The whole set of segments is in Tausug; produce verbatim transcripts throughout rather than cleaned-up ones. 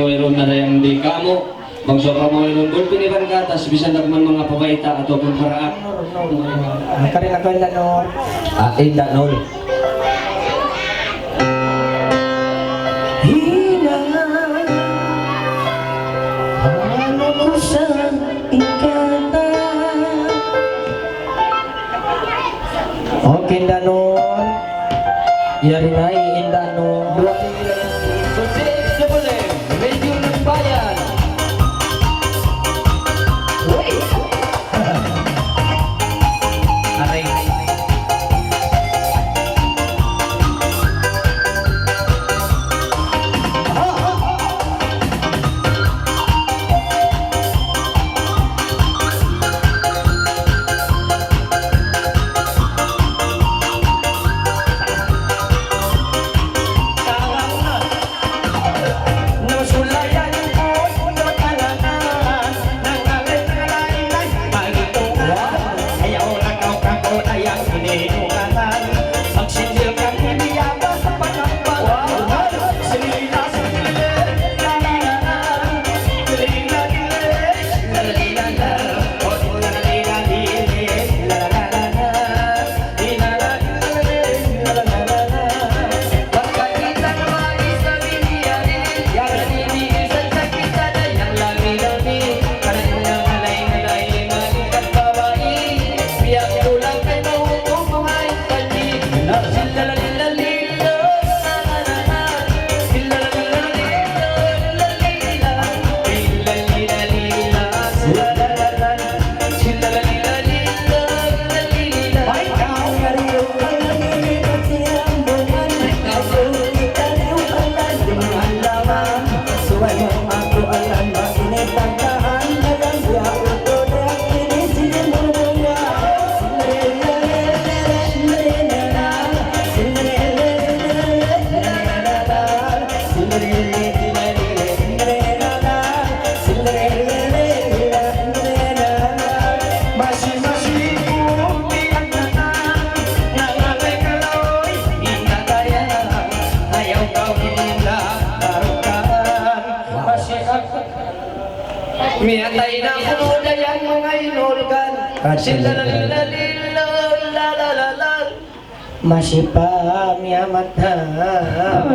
Wayruun na dayn di' kamu, bang sawpama wayruun bulpin iban katas, bisan da kuman manga pabayta' atawa pun paraak. Makarin aku, Inda' Nur. Ah, Inda' Nur. Hina, anu ku sa' ingkata. Okay, Inda' Nur. Yari na, Inda' Nur. Dua. Radio Lambayan. Aray. Miyatay na kunu' da yan manga inulkan. Sila la la la la la la la. Masi pa miyamata. Ah,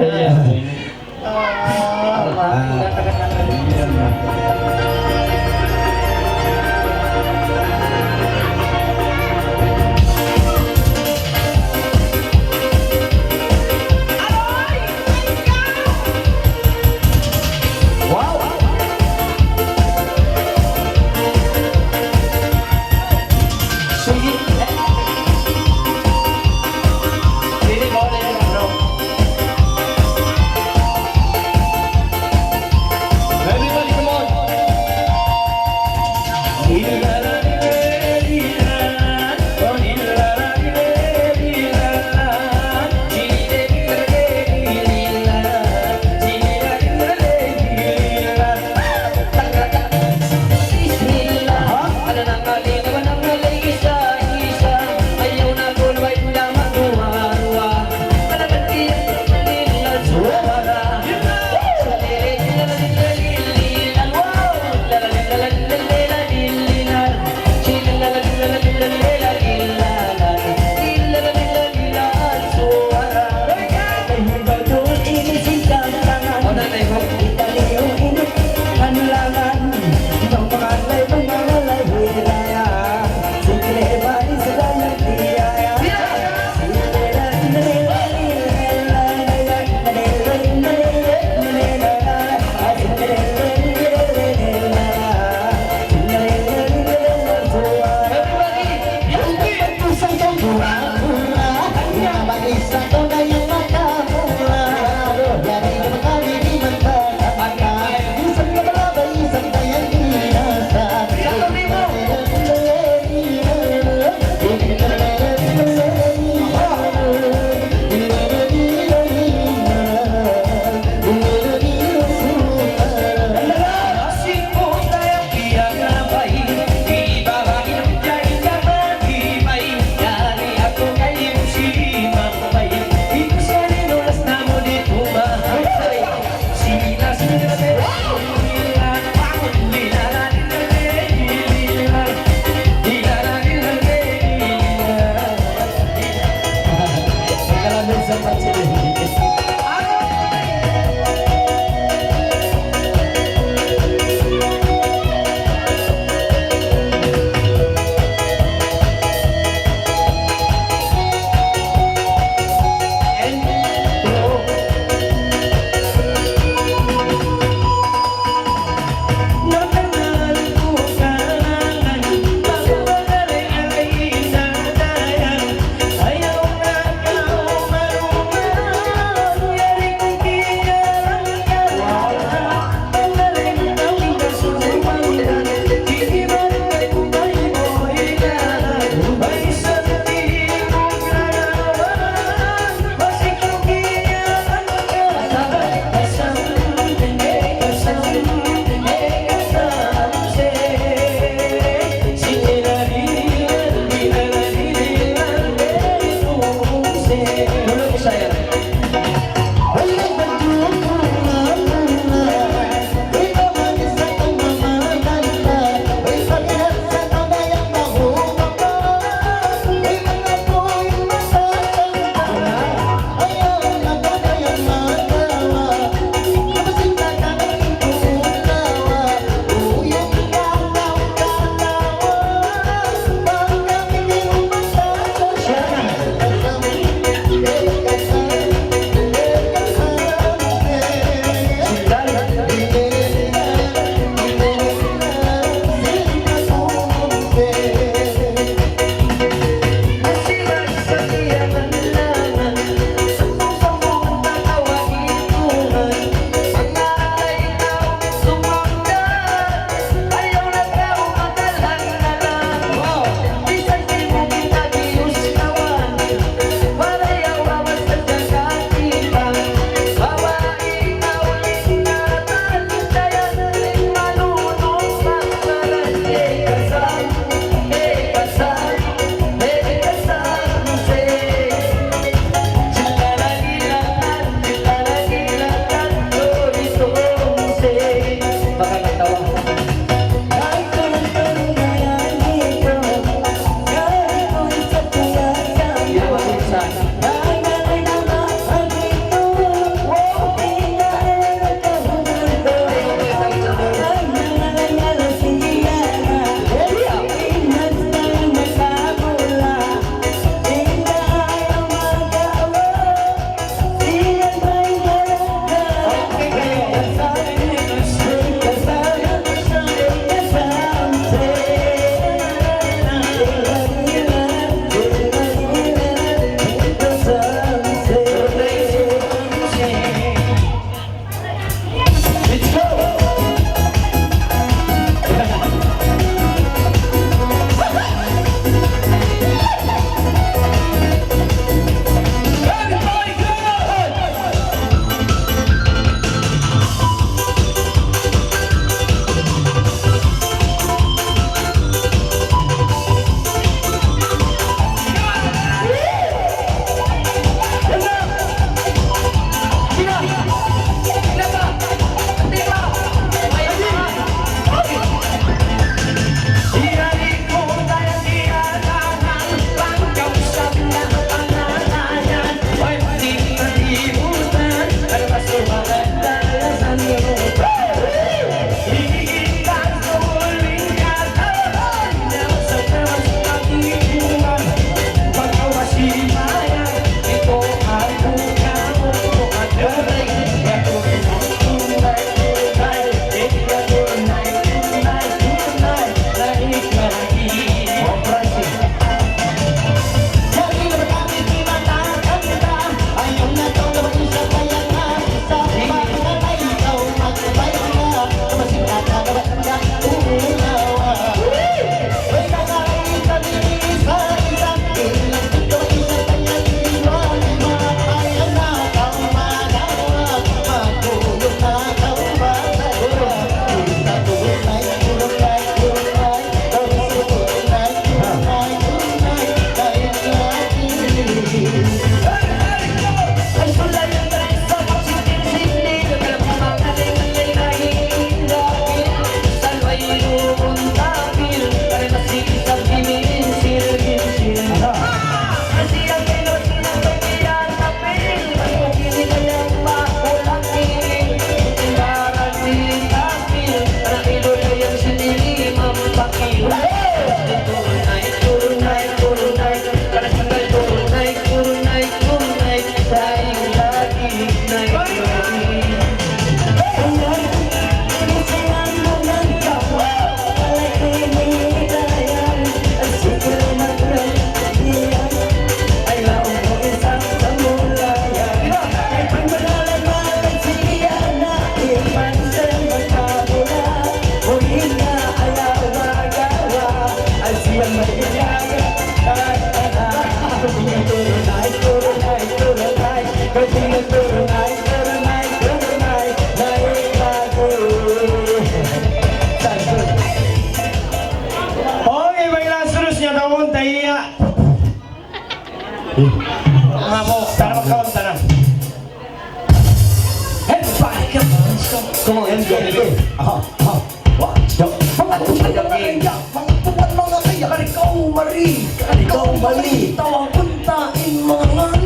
Come on, let's go, let's go. Aha, aha. Wa, yo. Manga tuwan, manga kaya, manga tuwan, manga kaya. Kari kaw mari, kari kaw mari. Tawag unta in manga ngan.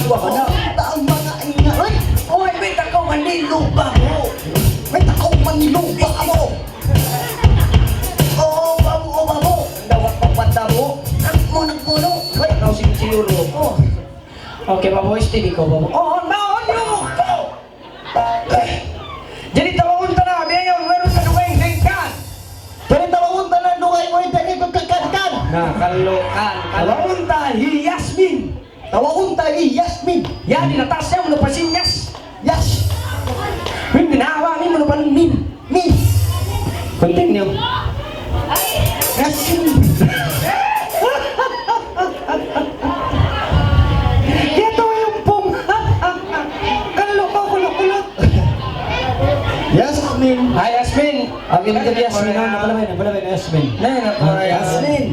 Tawag unta in manga ngan. Uy, uy, mayta' kaw maniluba mu? Mayta' kaw maniluba mu? O babu', o babu'. Dawat pa pata mu. Amu na kunu'. Uy, kaw sin siguro. O. Okay, babu', steady kaw, babu'. O, naon yung ko? Jadi, tawag unta na, biya' yan, wayruun sa dugaing daykan. Jadi, tawag unta na, dugaing way daykan, kan, kan, kan. Na, kalukan, kalukan. Tawag unta, hi Yasmin. Tawag unta, hi Yasmin. Ya, di na tas yan, muna pa sin Yas. Yas. Min, min, awa, min, muna pa min. Min. Continue. Yasmin. Kaya to yung pong. Kalukan, kalukan. Yasmin. Ah, Yasmin. Ang iyong Yasmin, no? Napalabay na, napalabay na, Yasmin. Na, na, Ah, Yasmin.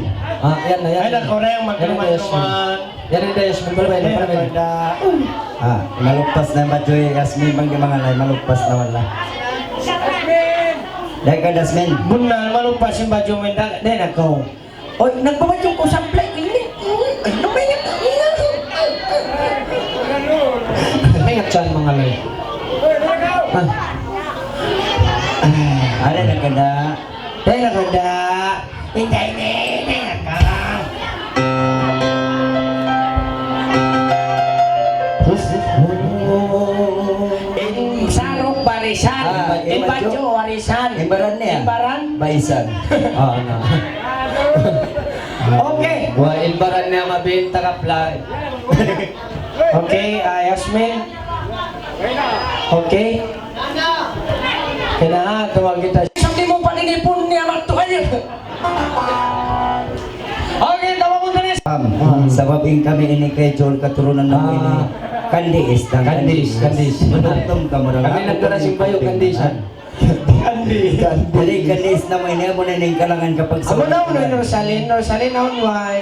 Ah, yan na, yan. Ay, naku, Reng, Yan na, Yasmin. Yan na, Yasmin. Palabay na, palabay na. Ah, malugpas na in badju', Yasmin, bang di' mangalay, malugpas na wala'. Dahil ka, Yasmin. Bunnal, malugpas in badju' mu, da-, dahil ako. Oy, nagbabadyo ko sa play. Ini, ini. Ay, ano ba yan? May ngatsan, mga lay. Ah. Ano na ka na? Ay, nakada. Hindi, hindi, hindi, naka. In sarok barisan. Ah, in in badyo. Badyo warisan. In baran niya? In baran? Baisan. Oo, no. Okay. Wa, in baran niya mabinta ka fly. Okay, ah, Yasmin. Okay. Kailangan tawag kita. Sabi mo, paninipon niya, matuhay. Okay, tawag mo na. Um, sabab in kami ini kay Joel katurunan namu ini. Ah. Kandiis, dan Kandiis, Kandiis. Kandiis. Manutom ka, murang Kami ako nagkara kami simbayo, kandiis. Kandiisan. Kandiis. Jadi, Kandiis namu ini, amu na in kalangan kapag Amu na, amu na, Norsalin, Norsalin, aun way.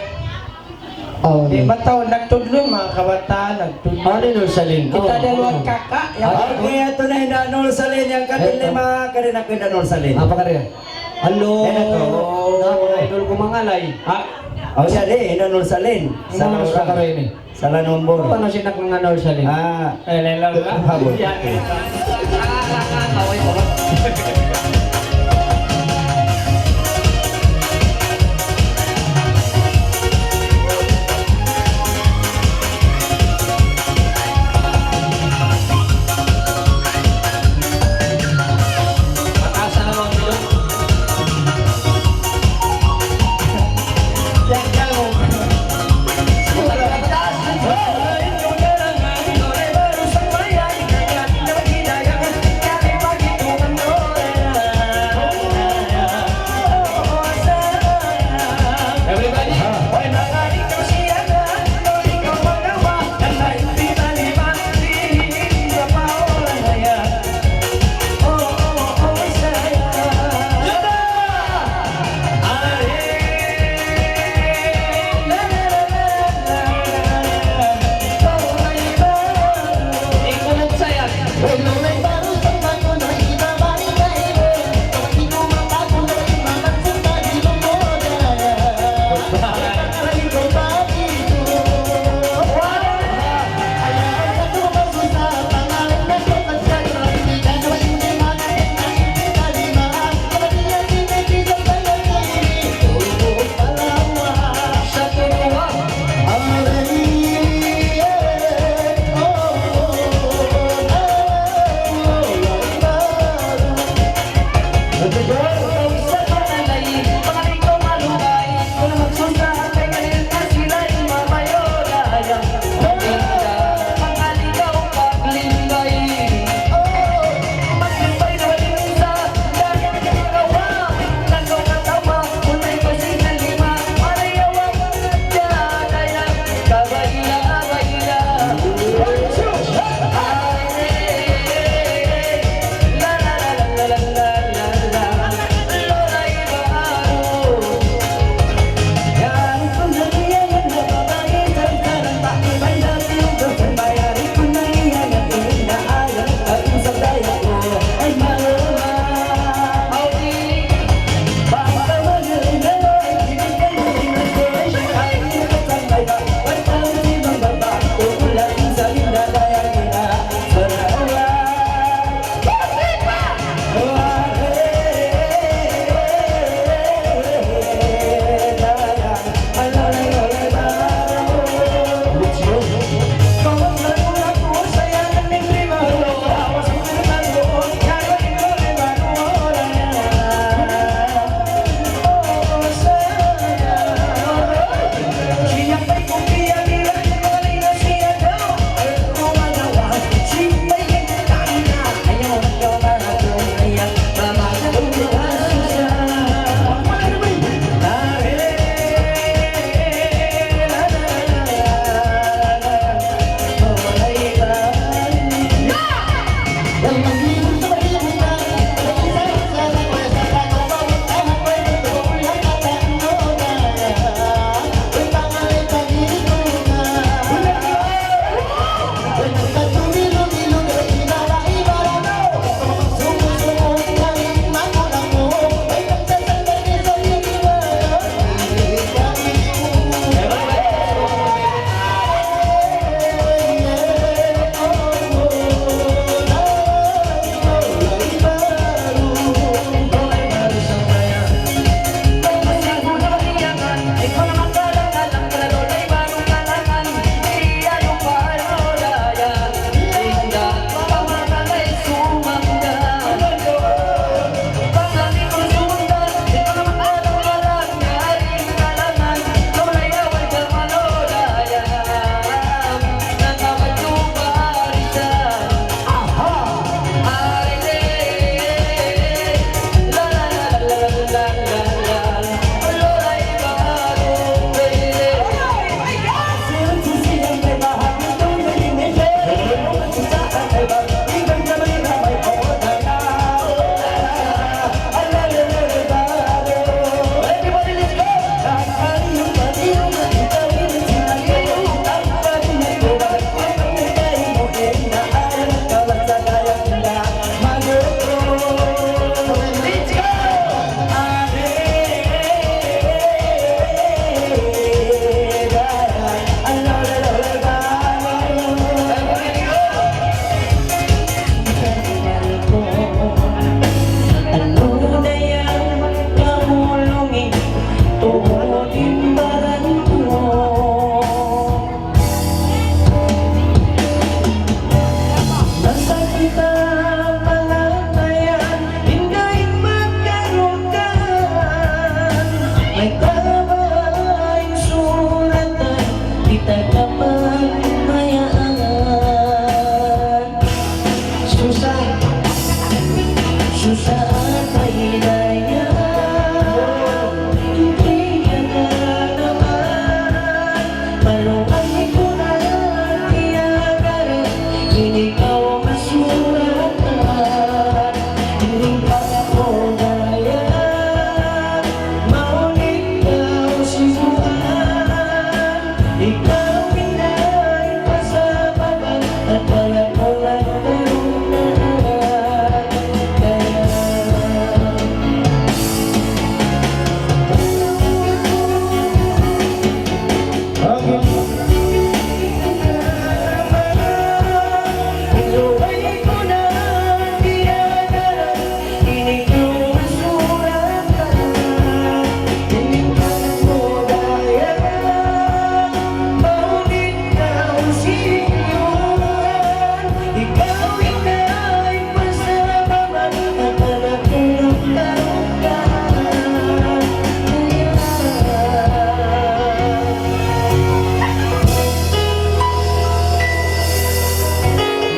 Oh, di' mataud, nagtudlu in manga kabataan, nagtudlu. Ano in Norsalin? Kita Oh, daluhan oh. kaka', yan. Ah, okay, ato na in Norsalin, yan kami Eh, lima, kari na ko in Norsalin. Apa kari? Hello. Yan ako. Na, mga idol ko, mga lay. Ah. Oh, siya di, in Norsalin. Sa Ano Laura. Sa kari ini? Sa Lanombor. Ano sinak ng Norsalin? Ah. Eh, lelo ka? Habol. Yan, eh.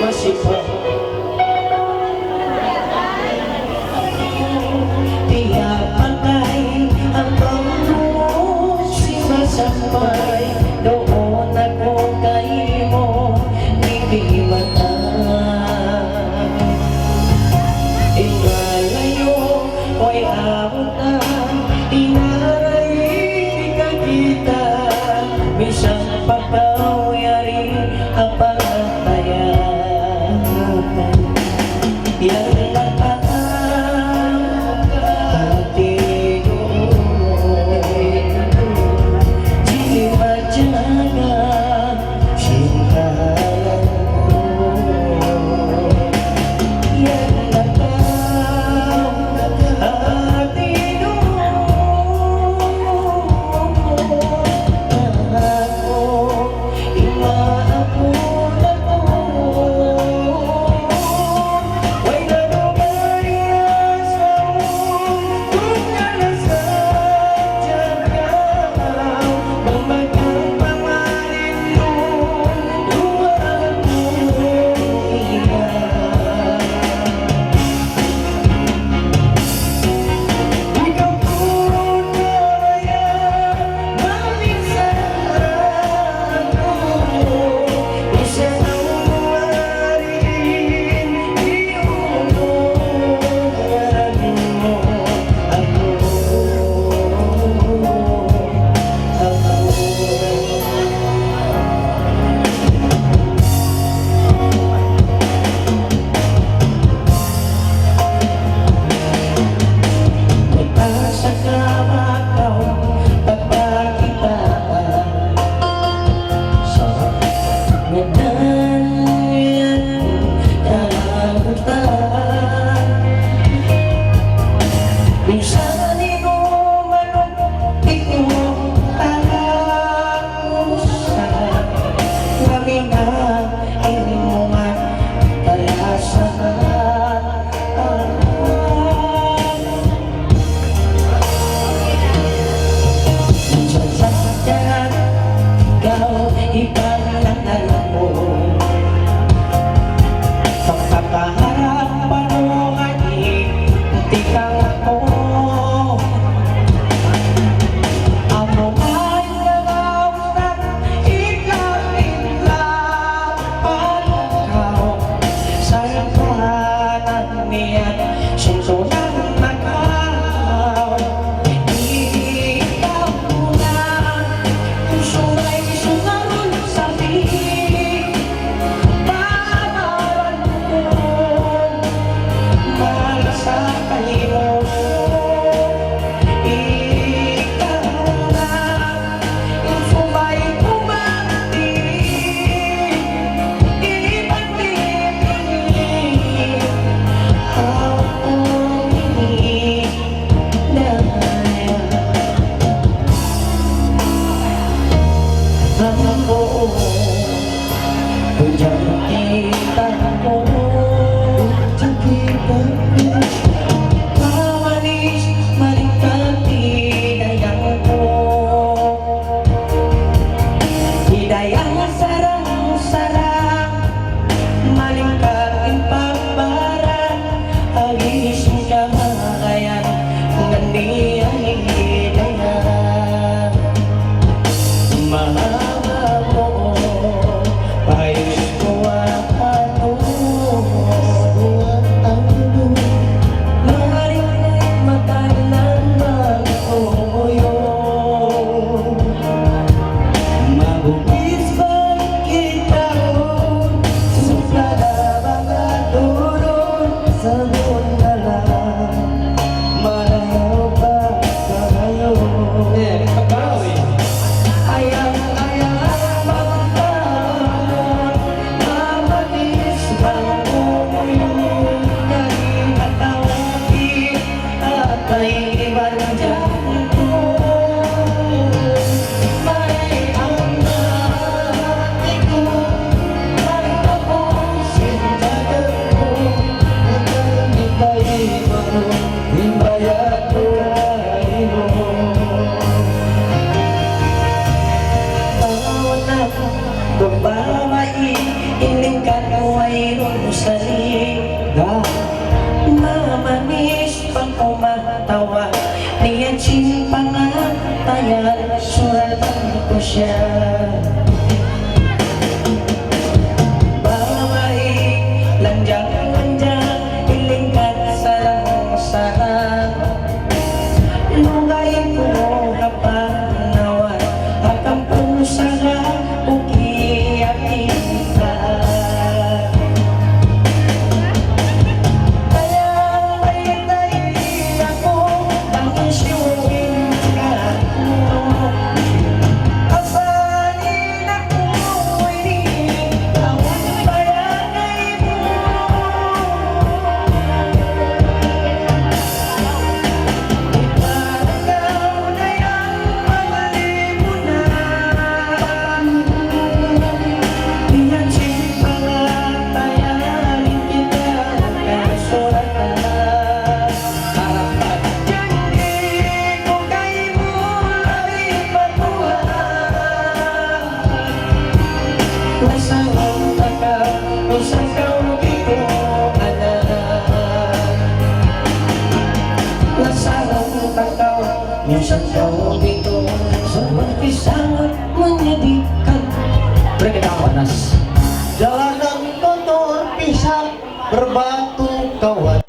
Masih pa. Tiyapatay ang pangulug sin masampay, duun aku kaymu, di' mata. Ingalayu, way abutan, inaray di' kakita', misan pa kaw yari, apangataya. Yan na ang hati ko. Di' majaga sin kahalan ku. Yan na ang hati Babai, in lingkat mu wayruun salida. Mamanis pa kumatawa, niya sin pangatayan, suratan ku siya. Babai, lanjang-lanjang, in lingkat sarang-sarang. Lugay ku ha panaw, ha kampung sara ku kiyakita. Kaya baytay aku bang hisiyu in kamu. Asal in aku ini kawan bayanay mu. Nasarang ta kaw, minsan kaw dito, anak. Nasarang ta kaw, minsan kaw dito, sa magpisangot manyadikan. Break it down. Panas. Jalanan kotor, pisang berbatu, kawan.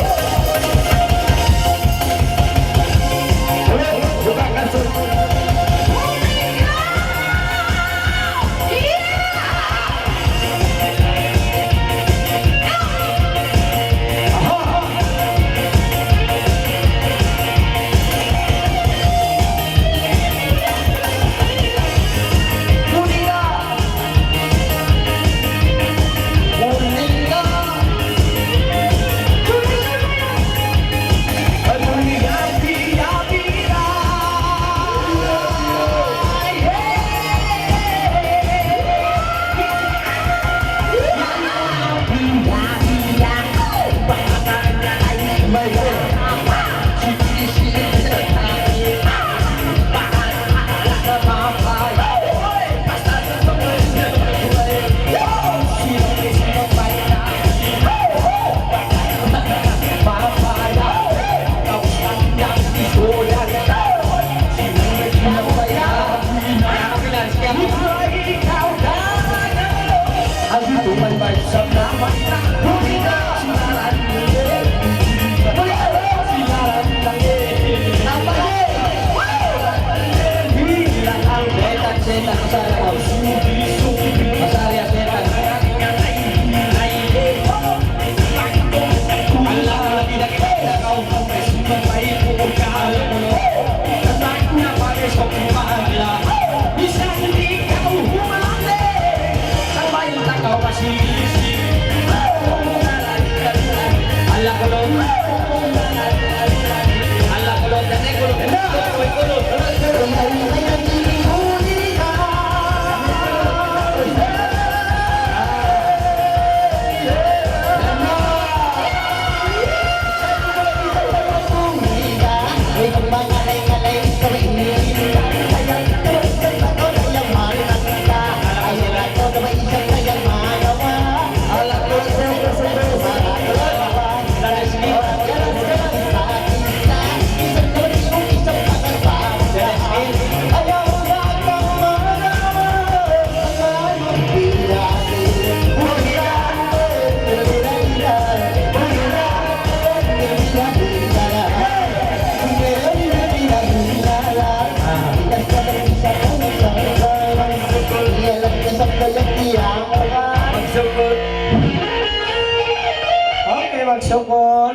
Okay, magsukul.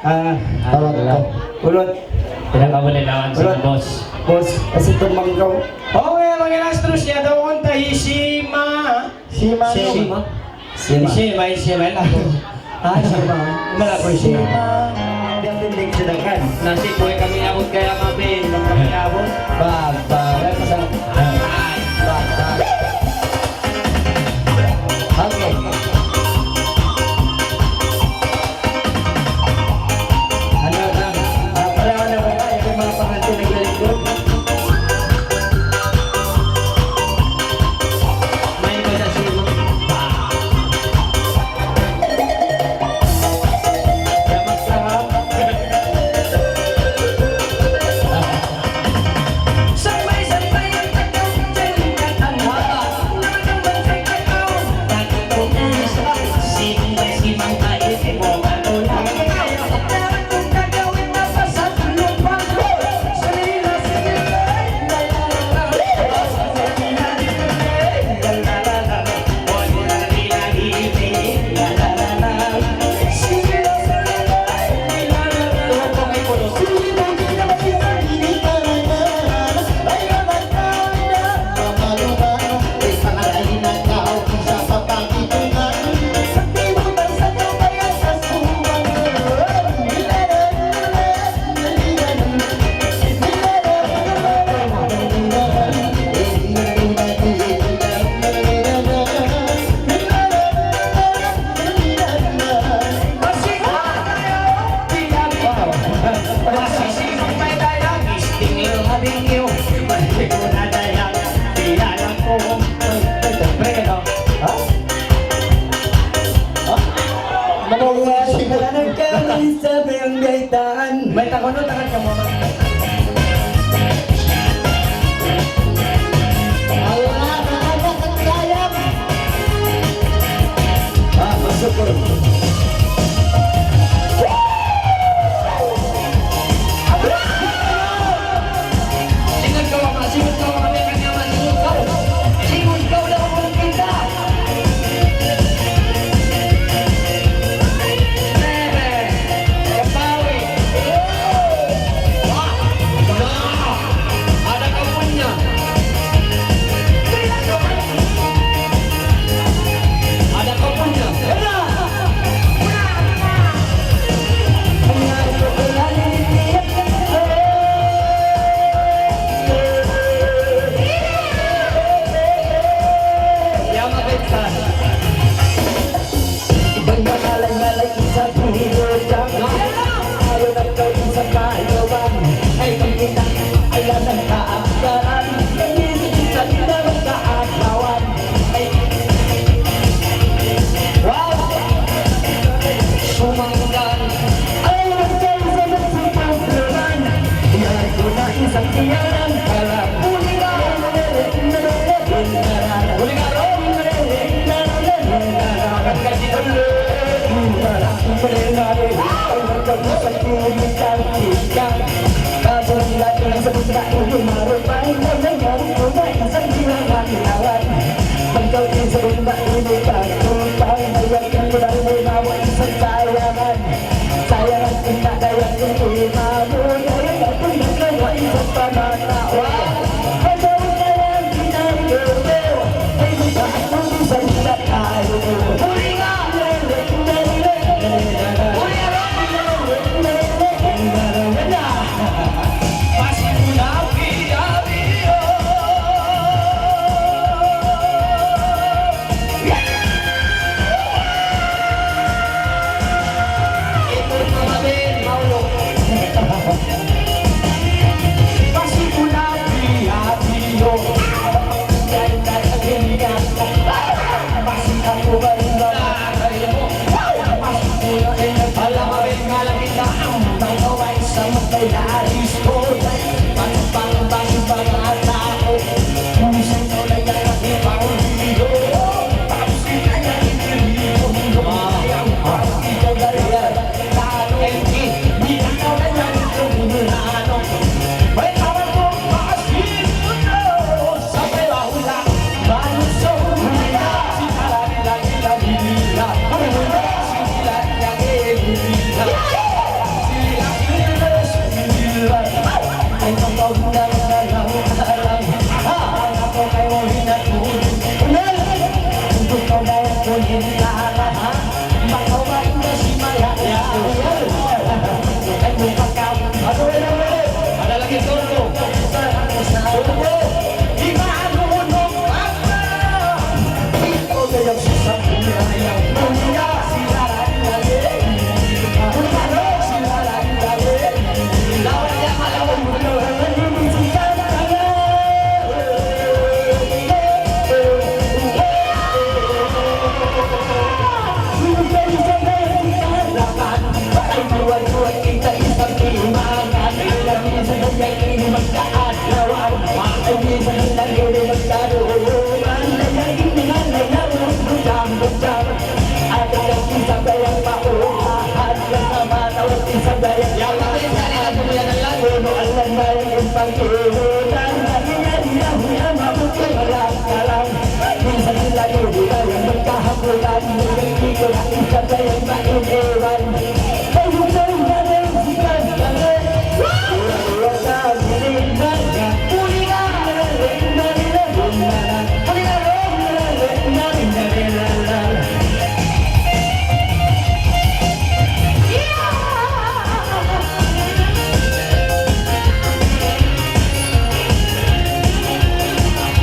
Ah, tawag ka. Ulut. Pinakauli lawan sa Ulut. Boss. Boss, kasi tumanggaw. Okay, mga astros niya daw, unta hi Sima. Sima. Sima. Sima. Sima, Sima, Sima. Ah, Sima. Malaki Sima. Sima. Silakan. Nasib buhay kami abut kaya kami. Kami abut. Bag, bag. Ay, pasal. Ay, bag, bag. Okay. Ano lang, ah, para ano ba tayo, yung mga panganti naglilingkod? May iba sa sino? Ah. May tangan, tangan kamu. Allah, Allah, Allah, Allah. Ah, masuk. Singun kaw, Ama', singun kaw, Ama', kami, Ama', singun kaw. Singun kaw, laung kita. Nehe. Kapawi. Wah. Nah. Ada kapunnya. Ada kapunnya.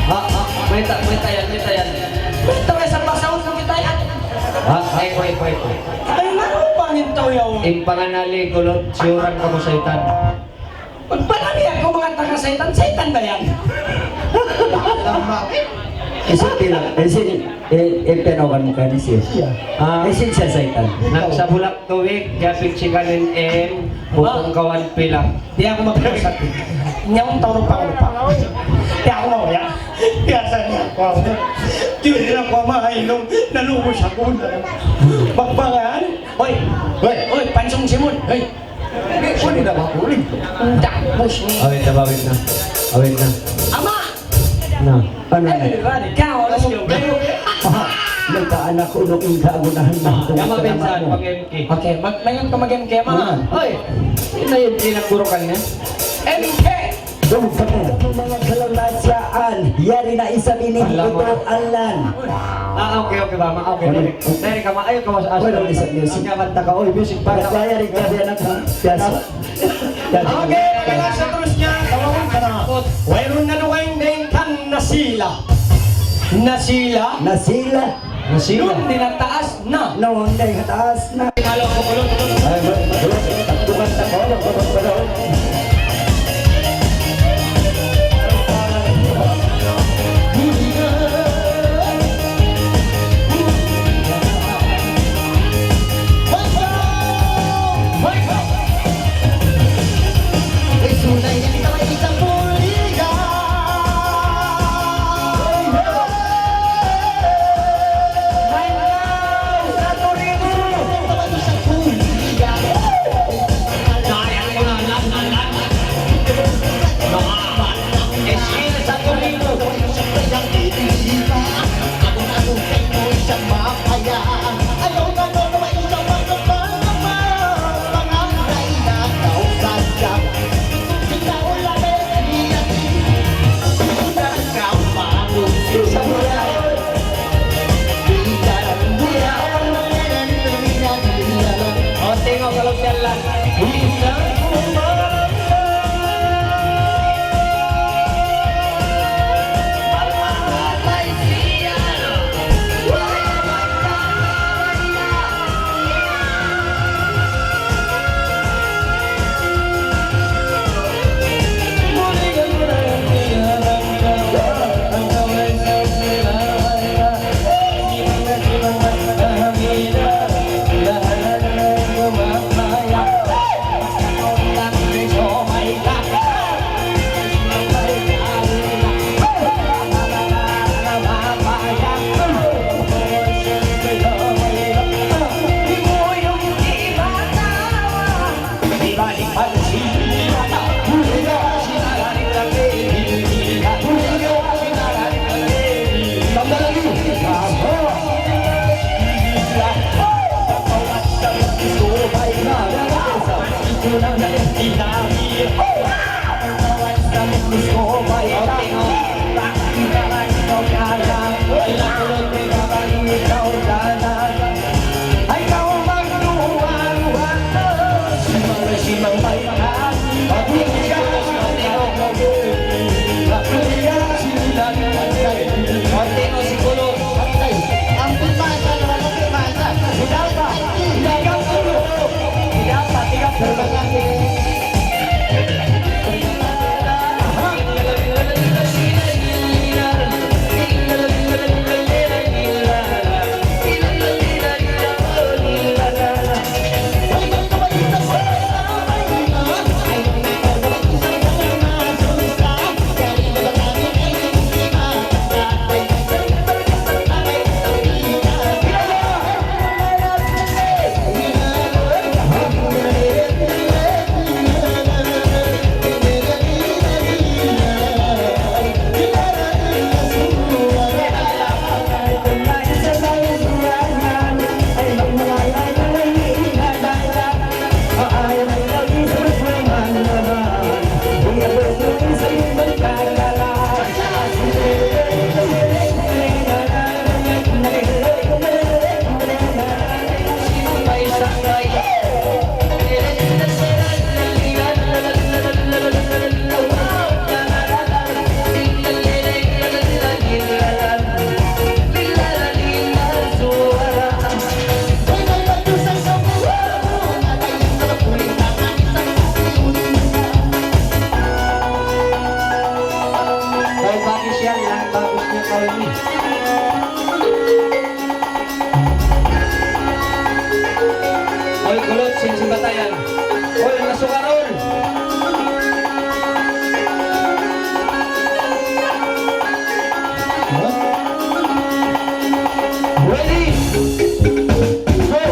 Ah, ah, mayta', mayta' yan, mayta' yan. Mayta' way sa pasaun na mayta' yan. Ah, ay, ay, ay, ay. Ay, manu pa in tau yaun? In panganali, kulot, siyuran kamu saytan. Pagpanami aku manga taga saytan, saytan ba yan? Isin pila, isin, eh, eh, pinawan mu kani siya. Siya. Ah. Isin siya saytan. Nagsabulak tubig, kapit si Kanin M, putong kawan pila. Di' aku magpasakit. Nyaw tau rupa-rupa. Di' aku mau ya. Biasa niya aku. Di' nila aku mahailong, nalubos aku na. Magpangan. Hoy! Hoy! Hoy, Pansong Simon! Hoy! Di', kuwan na ba, kuwan? Tapos ni. Awit na, awit na. Awit na. Ama! Na. Anu na? Eh, rani, ikaw, alas yung bayo. Nagkaanak ko nung inda, gunahan na ako. Yama, pinsan, mag-M K. Okay, mag-, mayon ka mag-M K, ma. Ah. Hoy! Sino yung pinagburukan niya? M K! Dong, dong. Manga kalalasaan, yari na isab ini. Alamak. Ito, Alan. Ah, okay, okay, ba, ma-, okay. Ano? Dari ka, ma-, ayaw ka mas-, Wala, isa music. Ang yaman ta ka, oy, music pa. Basta yari ka, di anak, ha? Yes. Yes. Okay, magalasa terus niya. Tawagin ka na. Wayruun na dugaing dayng kan Nasila. Nasila. Nasila. Nasila. Duun di na taas. Na. Noon day ha taas na. Ay, ma-, ma-, bukan sa ko, bukan sa ko. Hoy, kulot, sin, sin batayan. Hoy, masukarol. Ready? Go!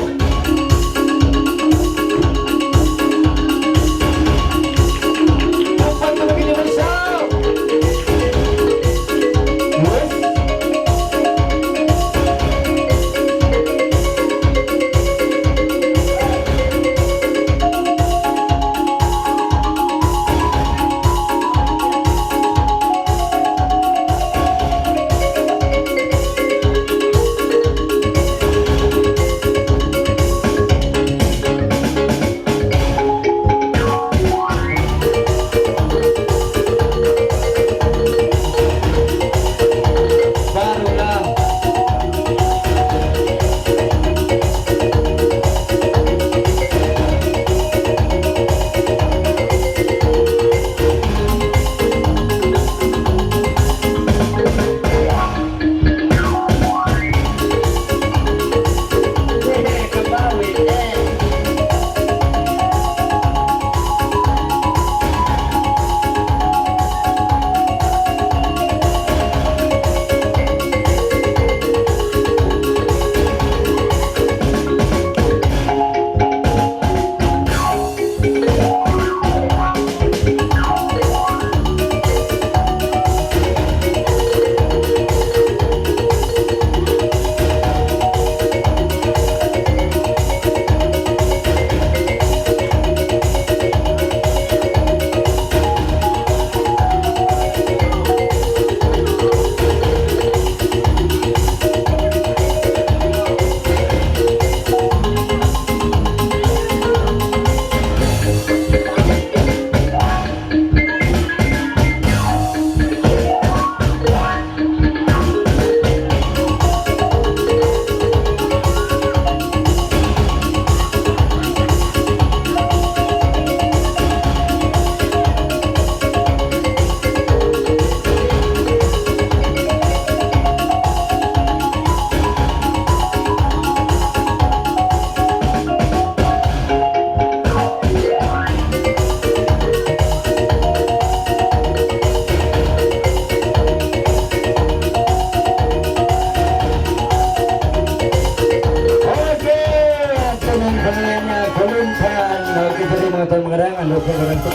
Okay, ato na in pangalanan, kuluntan. Okay, pwede mga tayo mga rangan, okay, mga rangan.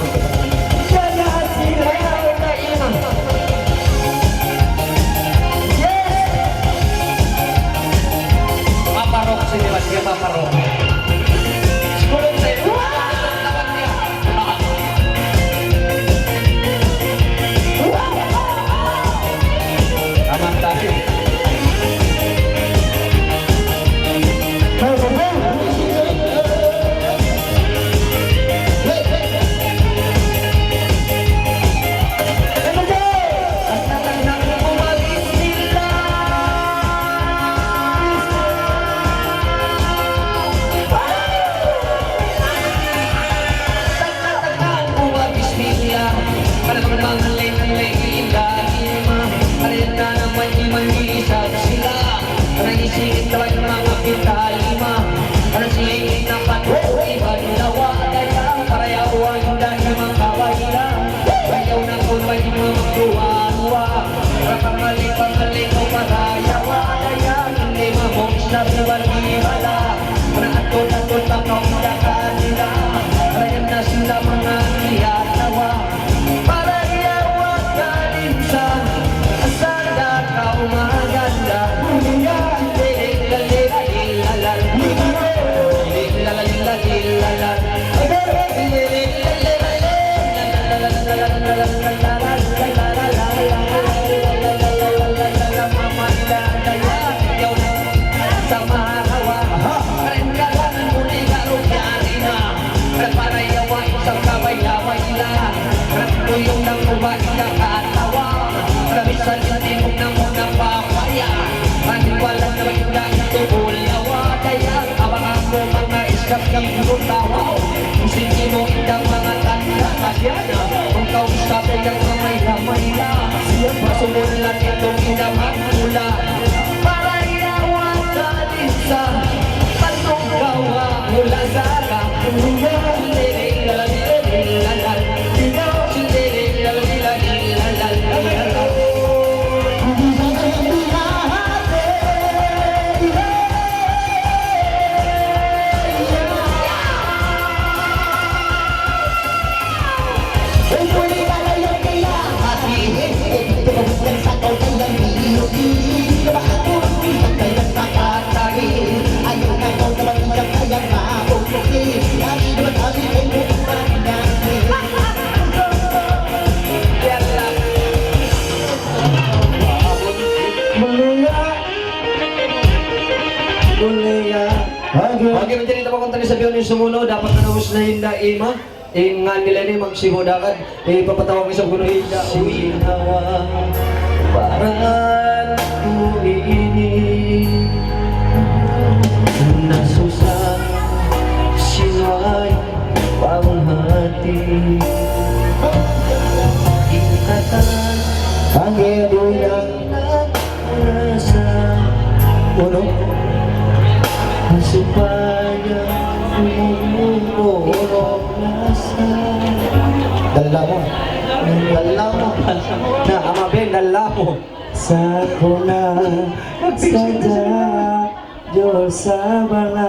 Yes! Paparok, sige, sige, paparok. Kuluntan. Okay, manjari ta makunta' ni sa bihaun in sumunud, dapat na ubus na in daima. In ngan nila ini magsibu' dagad, ipapatawag ni sa guru in daima. Sinawa, baran ku ini, nasusa, sinuway, panghati. Ikatan, panggiduyan, Unu? Supaya unu, unu. Dalla mu. Dalla mu. Na, Ama Ben, dalla mu. Sa' ku na sadja, Diyos sa' bala.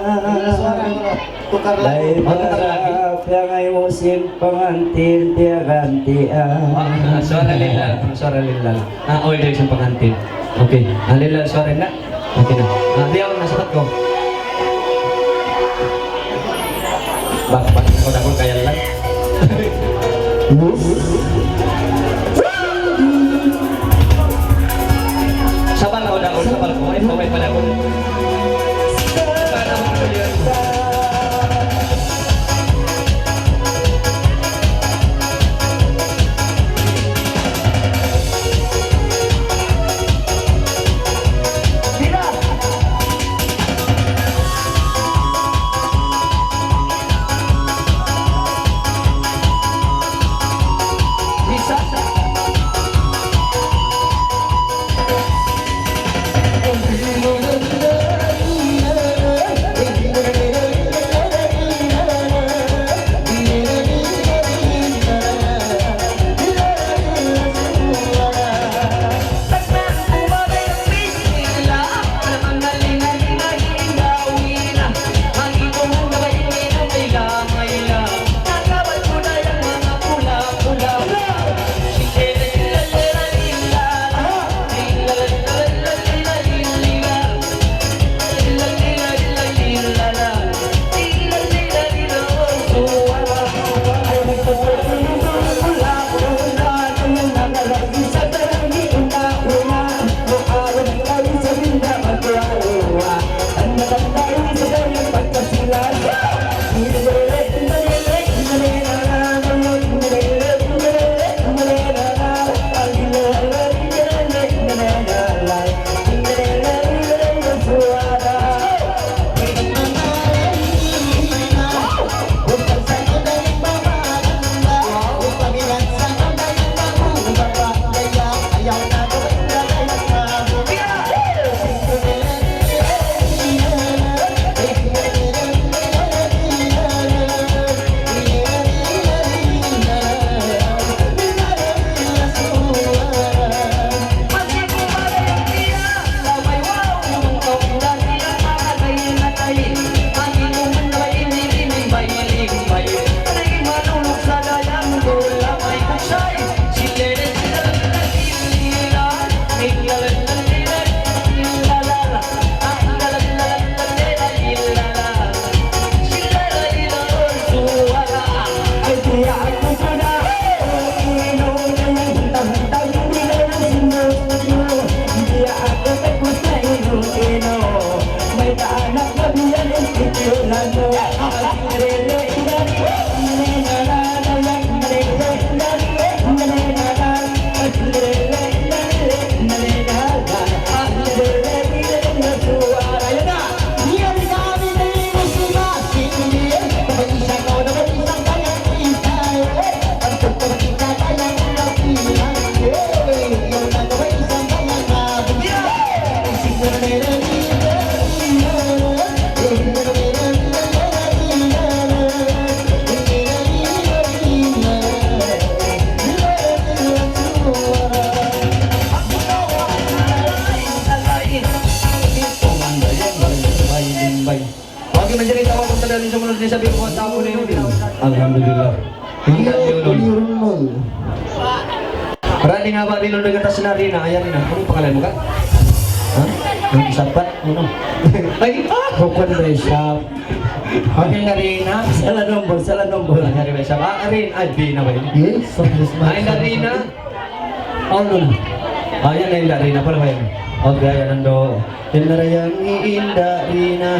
Tukar lagu. Ay, tukar lagu. Para piyangay mu sin pangantin, tiyagantian. Ah, suwara lilal, suwara lilal. Ah, oy, dari sin pangantin. Okay. Ah, lilal, suwara na. Okay na. Ah, diyaw na, sapat ku. Bak, bak, aku takut kaya lilal. Sabal kaw, Dangol, sabal kaw. Ay, paway pa, Dangol. Okay, manjari tawag ku sadja in sumunud, di' sabi ku ang tao na yun. Alhamdulillah. Hindi yun. Rani nga ba, Rino, nag-atas na, Rina? Ayan, Rina. Anong pangalan mo ka? Ha? Ang isa pa? Ano? Ay, ah! Bukod na isa. Okay na, Rina. Sala nombor, sala nombor. Ayan, Rina, isa pa. Ah, Rin, ay, B na ba yun? Yes, of course. Ay, na, Rina. Ano na? Ayan na, Inda Rina. Pala ba yan? Okay, ayan, Nando. Yan na rin yan, Inda Rina.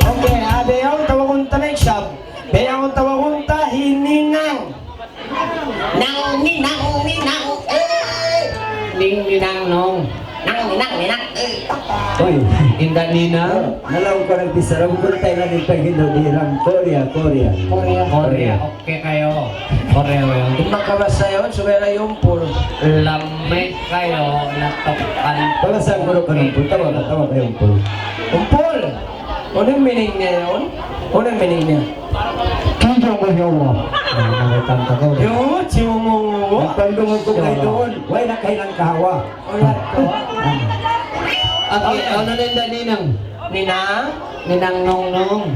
Okay, ah, biya' yaun tawagun ta na isab. Biya' yaun tawagun ta hi Ninang. Nang, ninang, ninang, eh. Ning, ninang, nong. Nang, ninang, ninang, eh. Uy. Inda' ninang. Oh, nalaw ku nagbichara, bukun Thailand in paghindu' di Iran. Korea, Korea. Korea. Korea. Okay kayu. Korea, Korea. Di' makabasa yaun, subay da Umpul. Lami kayu, natukan. Pabasa guru ka Umpul. Tawag, tawag kayu Umpul. Umpul! Unu in meaning niya yaun? Unu in meaning niya? Kiyong ko, ya Allah. Ah, nakita' ka ko. Yo, chiyo mo. Nagpandungog ku kay duun. Way na kay nang kahawa. Wala ko. Agi, ano na inda' ninang? Ninang? Ninang Nongnong.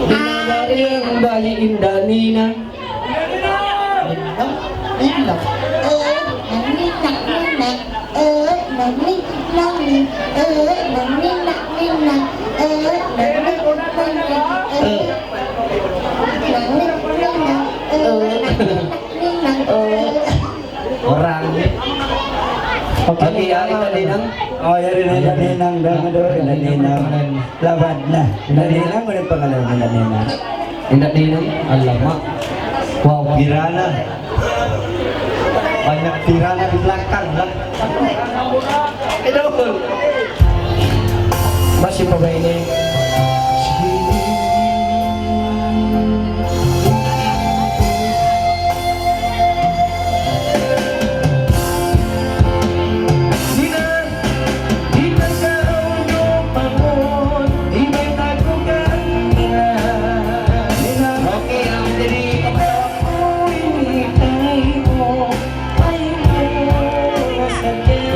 Ninang Nongnong, bali inda' ninang. Ninang? Ninang? Eh, ninang, ninang. Eh, ninang, ninang. Eh, ninang, ninang. Eh, ninang, ninang. Eh, ninang, ninang. Eh, ninang, ninang. Eh. Orang ni. Okay, okay, ya, inda' ninang. Oh, yari na, inda' ninang, dah, dah, inda' ninang. Labad na. Inda' ninang, unu in pangalan mu, inda' ninang? Inda' ninang, alamak. Wow, piranha. Banyak piranha di belakang, lah. Idol. Masi pa ba ini? Okay, ang diri,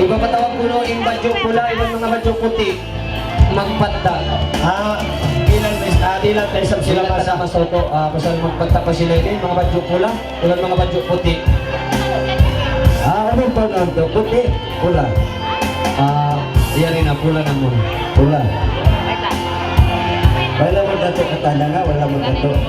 ipapatawag kunu' in badju' pula iban manga badju' puti'. Magpatta'. Ah, bilang, ah, bilang ta isab sila. Bilang ta masa. Masutu', ah, pasal magpatta' pa sila ini, manga badju' pula iban manga badju' puti'. Ah, unu in pagngānan tu? Puti', pula? Ah, yari na, pula na muna. Pula. Wala' magdato' ka tanda nga, wala' magdato'.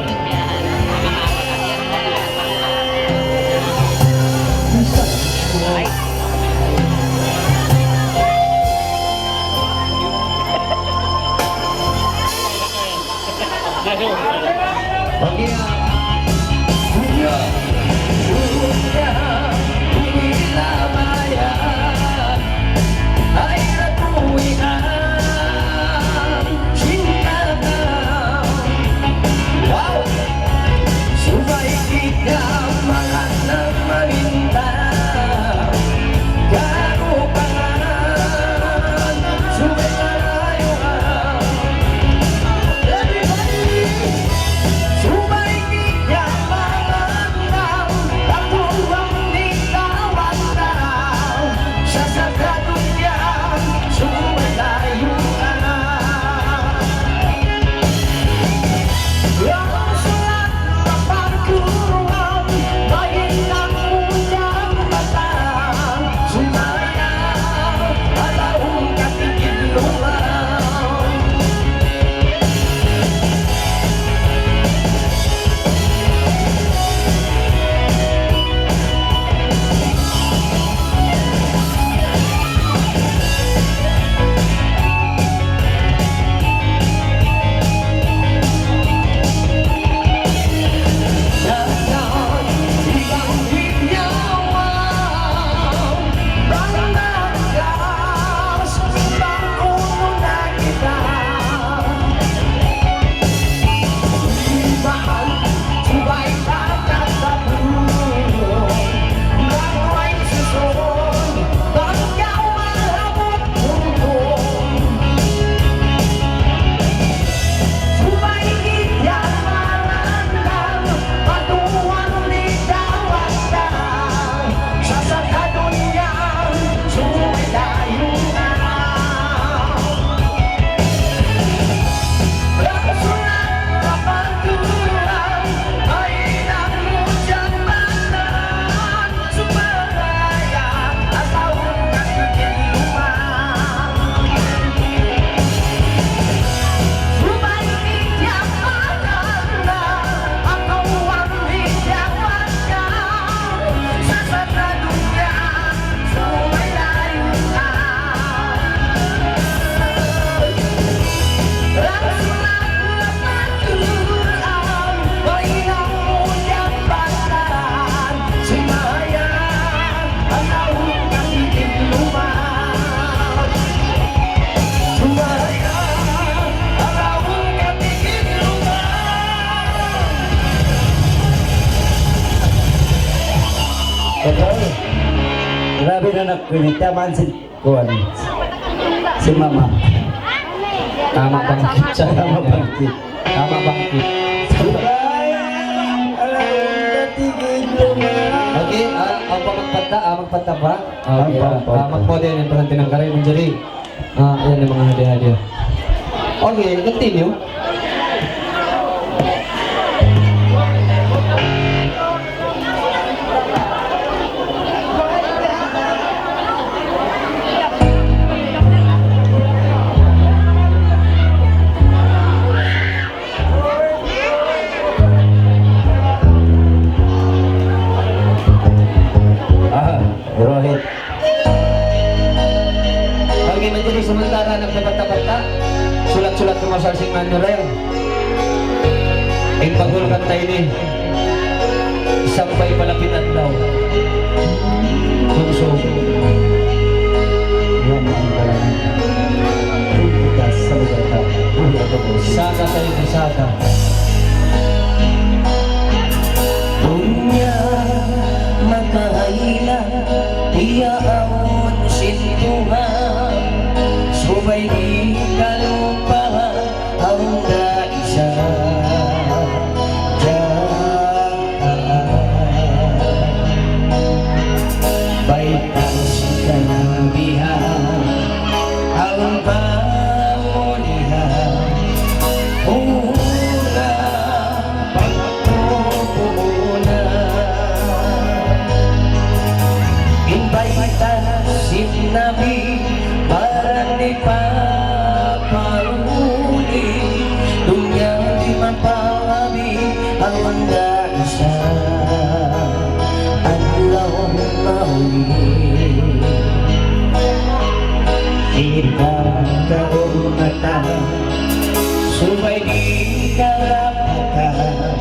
Wow! Grabe na, anak ku ini, taman sin kuwan. Sin mama. Tama bangkit siya. Tama bangkit. Tama bangkit. Okay, ah, awn pa magpata, ah, magpata pa. Okay, ah, ah, magpata. Magpata yan, yan, pasantinang karay, manjari. Ah, yan in manga hadiah-hadiah. Okay, continue. Ah, Rohit. Okay, manjari samantara' nagpapata-pata, sulat-sulat kaw masal sin Manurel. In pagulkan ta ini, sampay palapit adlaw. Bungsu. Saka tayo, saka. Dunya makahayla, tiyaawn sin Tuhan, subay di' kalupahan, awn da isab jangkaan. Bayta' sin kanabihan, awn pa mulihan, ura pagpupunan. In bayta' sin Nabi, baran di' pa paruli, dunya di' mapalabi, awn da isab adlaw mauli. Kita kahurmatan, subay di' kalapatan,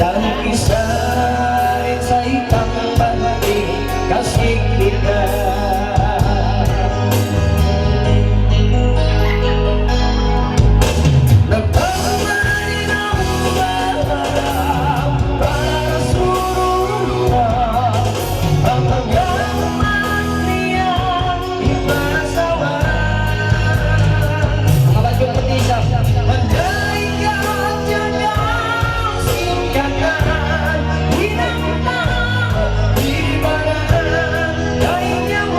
tangkisay sa' itamban di' kasigpitan. Nagpapamarinang balang para sururun na ang pagmamahal niya. Manga badjut puti' isab. Andai kata niya singkatan, hinang tau di' baran, dayng niya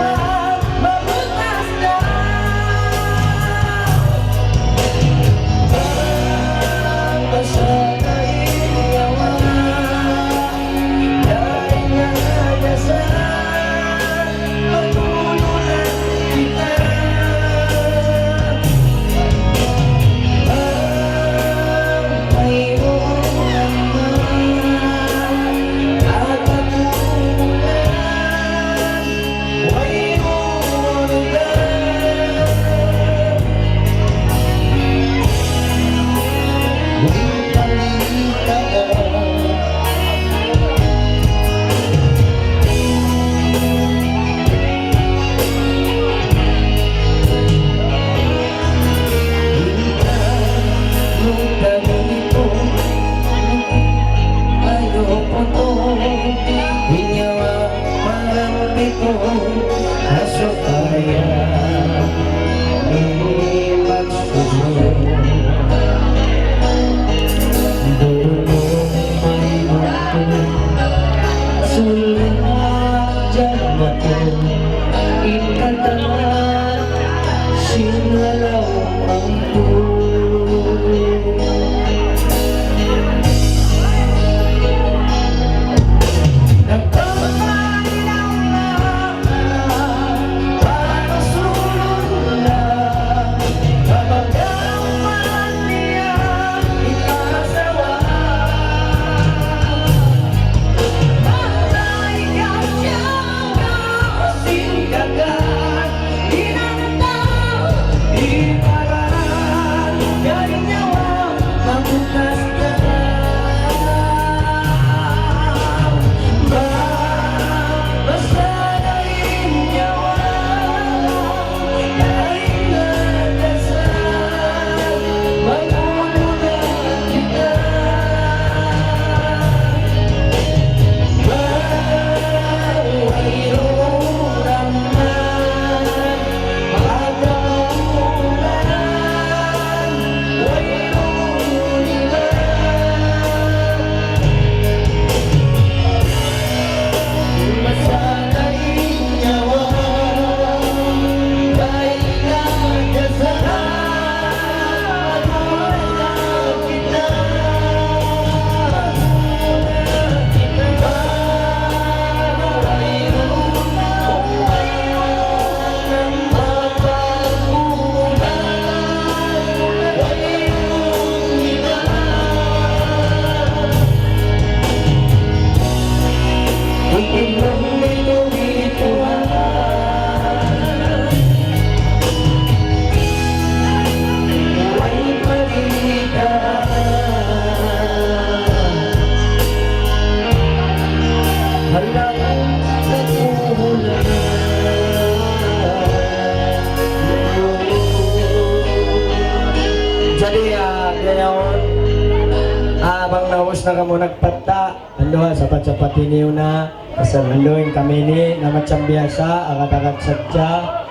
Na kamu nagpatta', andu' ha, sapat-sapat niyu na. Pasal andu' in kami ini, na macam biasa, agad-agad sadja.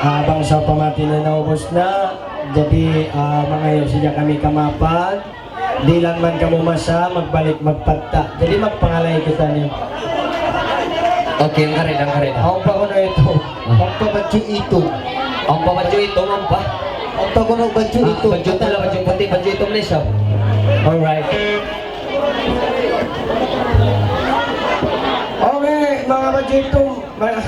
Ah, bang sawpama di' na naubus na, jadi, ah, mangayu' sadja kami kamaapan. Dihilan man kamu masa, magbalik magpatta'. Jadi magpangalay kitaniyu. Okay, hangkarin, hangkarin. Awn pa kunu' itum. Ah. Awn pa badju' itum. Awn pa badju' itum, awn pa. Awn pa kunu' badju' itum. Ah, badju' pula, badju' puti', badju' itum na isab. Alright. Okay, manga badju' itum. Manga,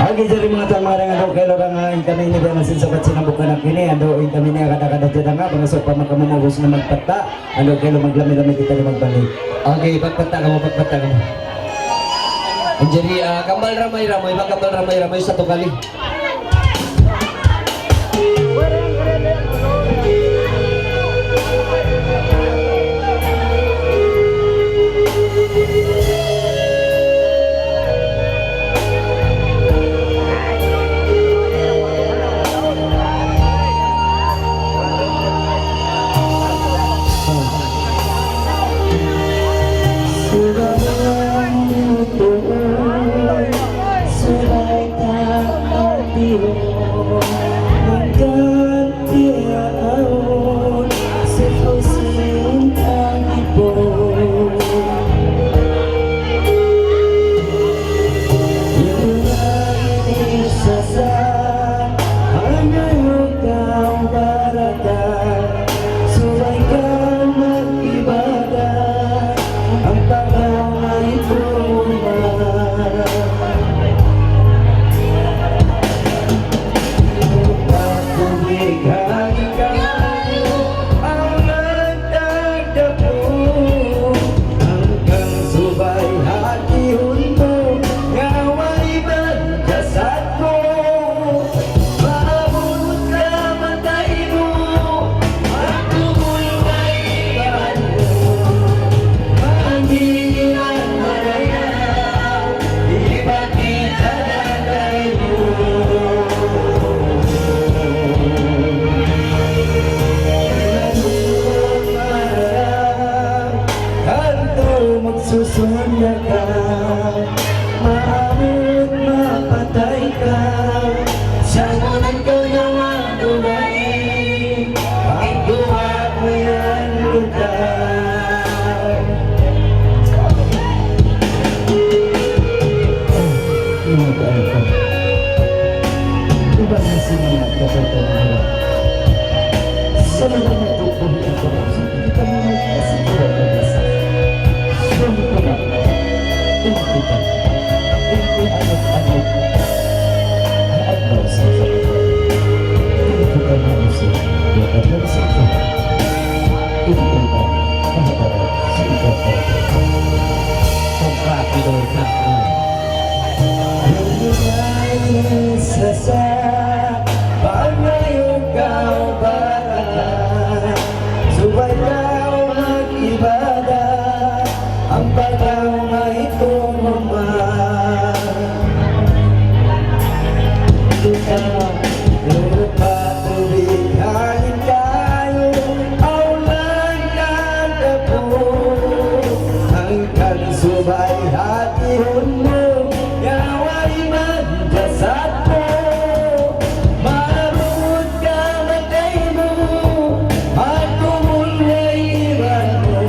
okay, jari manga tau, manga dayn ha andu' kailu, dayn in kami ini, biya' na sin sabat sin hambuuk anak ini, andu' in kami ini, agad-agad sadja dayn ha, bang sawpama kamu maubus na magpatta', andu' kailu, maglami-lami kita di' magbalik. Okay, pagpatta' kamu, pagpatta' kamu. Jari, ah, kambal ramay-ramay, ba, kambal ramay-ramay, satu kali. Subay kaw mag-ibadat, ampa kaw maitum umar. Pagtubig hangin kayu, awn nagdadapun, hangkan subay hatihun mu, nyawa iban jasad mu. Maabut kamatay mu, magtubul kaibanan mu, mangiran marayaw, ipakita na kaymu. Manut marayaw, kantu magsusun na ka. Maabut mapatay kaw, sa' amun kaw nyawa dugaing, in duwaa mu yan lutaan. Iban na sin manga kapatid namu'. Sa' labi na tuud in pagkakasal. Kita muna kasi kurang na basa. Siyempre na, in kita, in anak-anak, ha adlaw sa sabata. In kita na usin, ya adlaw sa sabata. In kita, ha adlaw sa sabata. Pagkakita na. Sasa, pangayu' kaw barakat, subay kaw mag-ibadat, ampa kaw maitum umar. Kita lupa tubig hangin kayu, awn nagdadapun, hangkan subay hatihun mu, nyawa iban jasad mu. Maabut kamatay mu, magtubul kaibanan mu,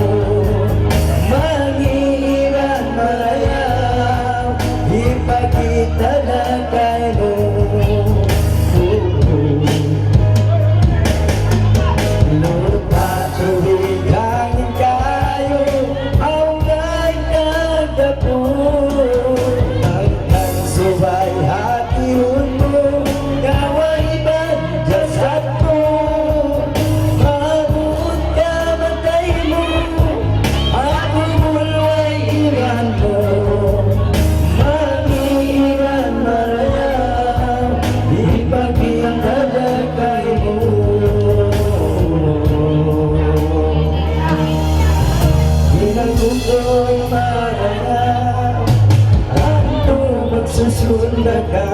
mangiran marayaw, hipakita' na kaymu. Lupa' tubig hangin kayu, awn nagdadapun, hangkan subay hatihun mu, nyawa iban jasad mu. Maabut kamatay mu, aku mulway iban mu, mangiran marayaw, hipakita' na kaymu. Hinang ku kay marayaw, antu' magsusun na ka,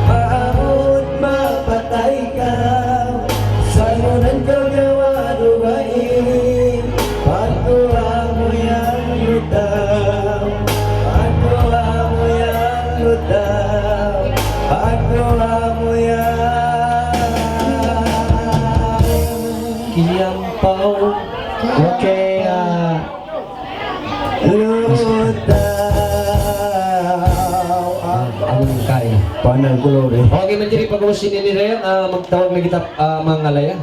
maabut mapatay kaw, sa' amun kaw nyawa dugaing, Panal Glory. Okay, manjari pag-ubus ini, ah, magtawag na kita, ah, mangalaya.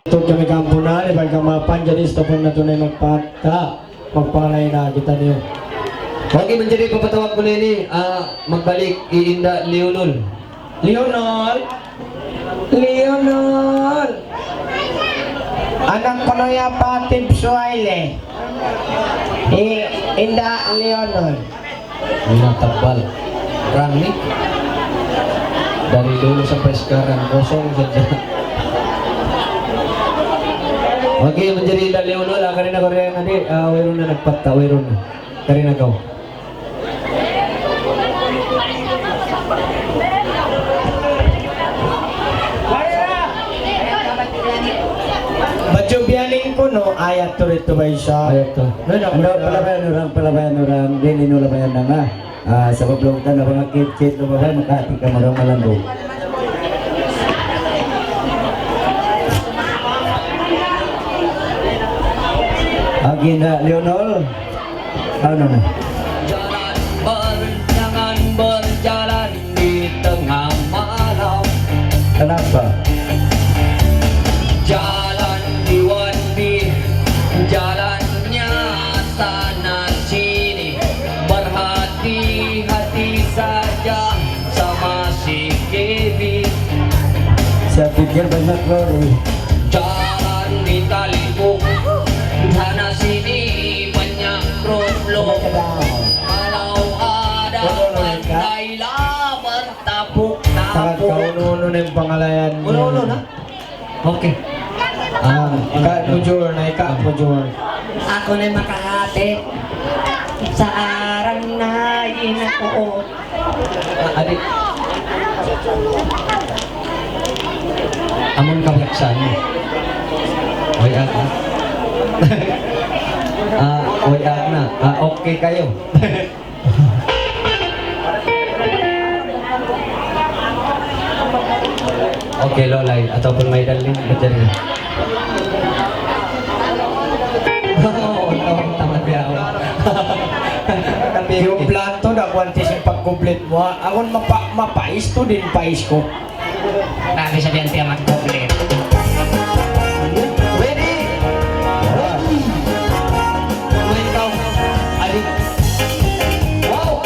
Tuud kami kampunan, iban kamapan, jadi stop na tunay magpata. Magpangalay na kita niyu. Okay, manjari papatawag ku na ini, ah, magbalik, hi Inda Leonol. Leonol! Leonol! Anak kunu' ya Patib Suwaile. Hi Inda Leonol. Ini tabal. Rang ni. Dari dulu sampai sekarang kosong saja. Okay, manjari Inda Leonol, ah, karina' ku yan, adi, ah, wayruun na nagpata, wayruun na. Karina' kaw. Baju bialing kunu', ayat tuud itu, Baisa. Ayat tuud. Nuna, nuna, palabayan orang, palabayan orang, dili nulabayan na nga. Ah, sabab laung ta na manga kit-kit, lumabay, makahati kamu daw malandung. Agi na, Leonol. Ano na? Jalan ber-, jangan berjalan di tengah malam. Kenapa? Jalan di Wanbi, jalannya sana sini. Berhati-hati saja sama si Kevin. Saya pikir banyak lori. Jalan di Talipung, sana sini banyak roadblock. Kalau ada, pandailah bertapuk-tapuk. Unu-unu na in pangalayan niyu. Unu-unu na? Okay. Ah, ika' bujur na, ika' bujur. Aku na in makahati. Sa aran na in aku. Ah, adi. Amun kabiaksan. Way ak na. Ah, way ak na. Ah, okay kayu. Okay, Lolay, ataupun My Darling, manjari. Oo, oo, tamad biya' aku. Tapi, yung plato, da' kuwan ti sin pagkublit mu, ha? Amun mapa-, mapais tu din, pais ku. Grabe sa biyan tiya magkublit. Ready? Ready? Ready ka? Adi. Wow!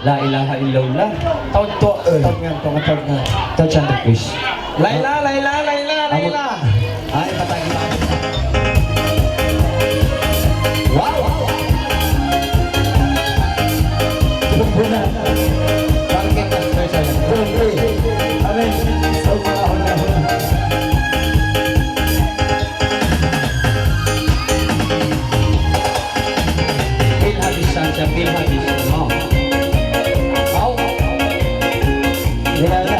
La ilaha illallah. Taud tuud, eh, taud ngan, taud ngan, taud ngan. Taud cantik, please. Laila, Laila, Laila, Laila. Ay, patay na. Wow! Bumbunan. Bakit mas special? Bumbu. Amin. Feel happy, Sasha. Feel happy. Oh. Au. Wala na.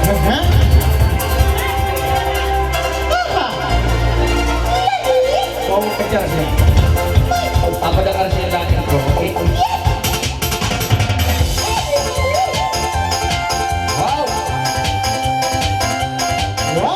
Yan na. Mau kejar siya. Apa dengar siya lagi, bro? Wow. Wow.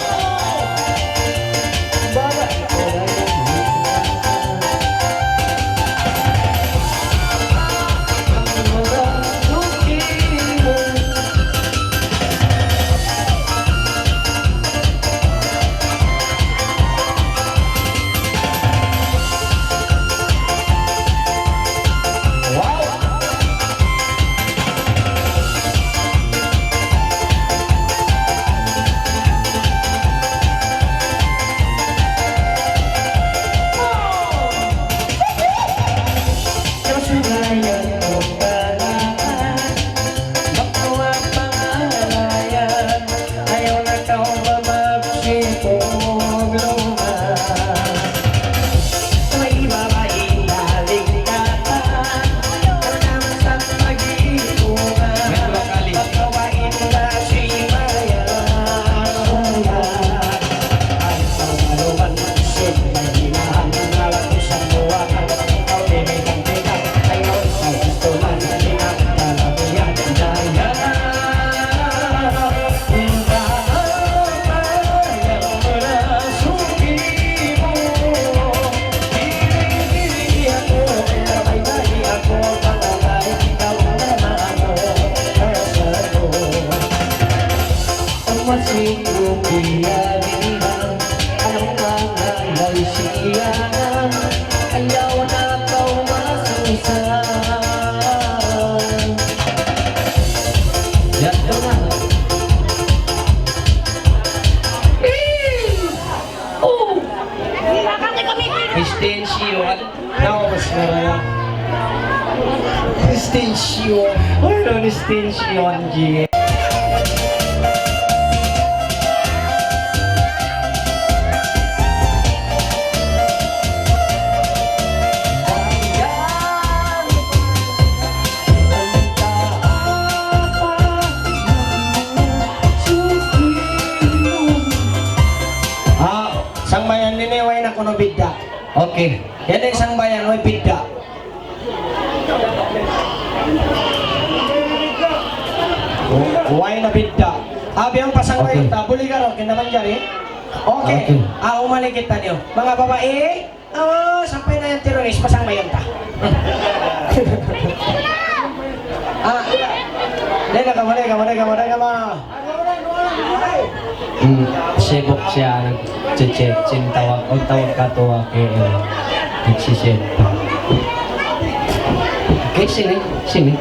Masi ku piyalihan, ayaw mangalay siya na, ayaw na kaw masusa. Yan na. Oh! Extension. Naubos na rin. Extension. Wala na extension, G. Ah, sangbayan ini way na kunu' bidda'. Okay. Yan in sangbayan, way bidda'. Way na bidda'. Abi ang pasangbayan ta, buli ka ro, kinamanjari. Okay. Okay. Ah, umali kitaniyu. Manga babai, ah, sampay na yan tirunis, pasangbayan ta. Ah, dali na kama, dali kama, dali kama, dali kama. Hmm, sibuk siya nag-chat-chat, sin tawag, o tawag ka to, ah, K L. Nagsi-chat pa. Okay, sini, sini.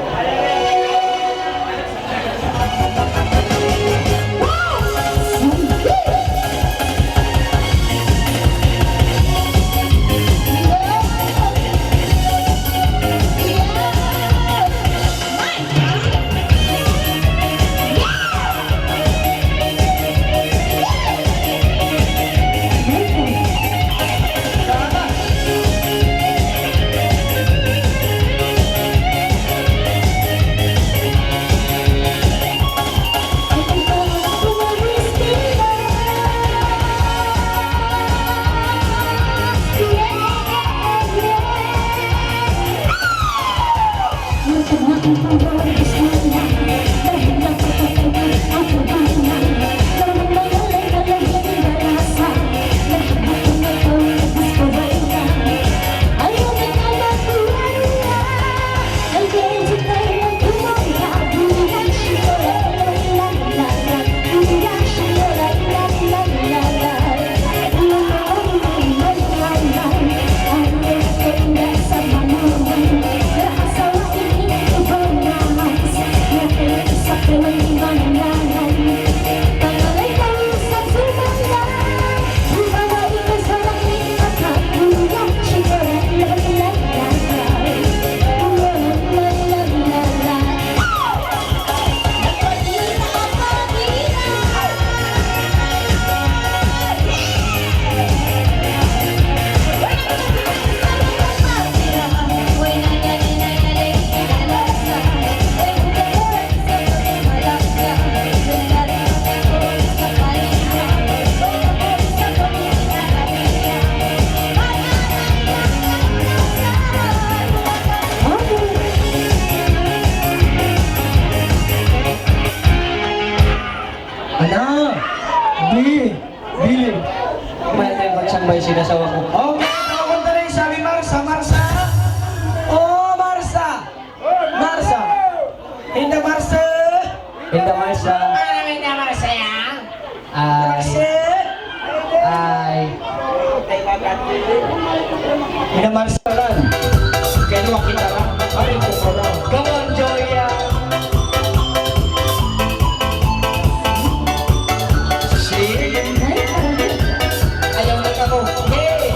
Ana, di, dili. May tayo magsambay sin asawa ku. Okay, tawag ta rin, sabi Marsa, Marsa. Oh, Marsa. Marsa. Inda Marsa. Inda Marsa. Ay. Ay. Inda Marsa. Kaya naman kita lang. Ay, ito pala. Come on, Joya. See? Ayaw na ka mo. Hey!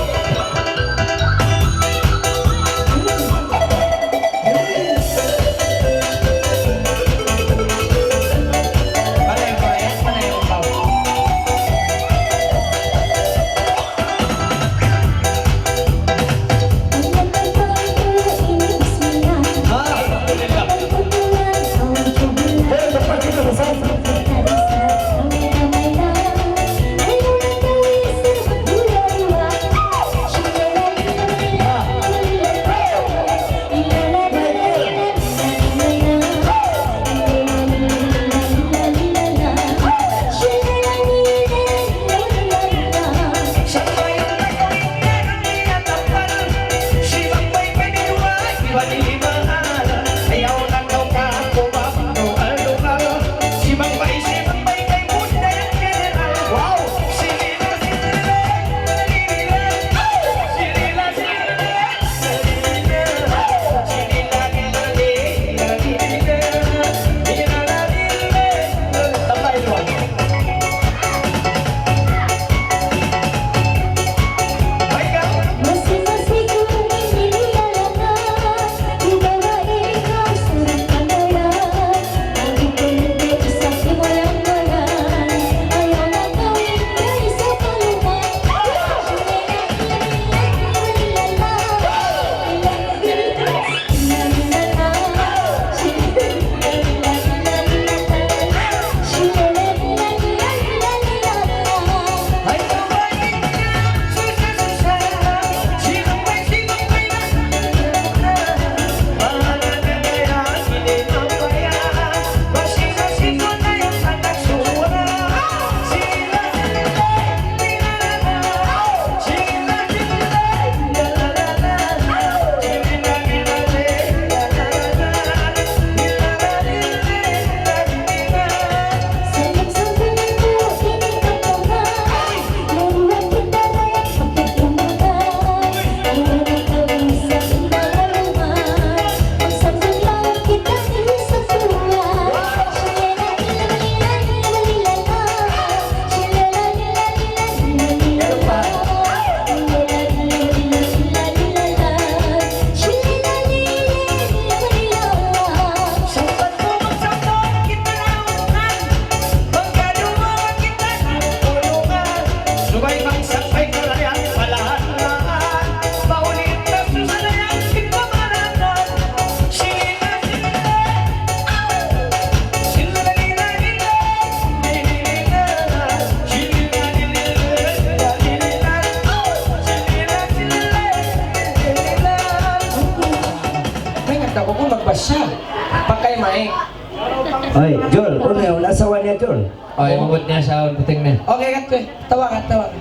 Ay, mabut niya sa puting na. Okay, kat ko. Tawa ka, tawa ka.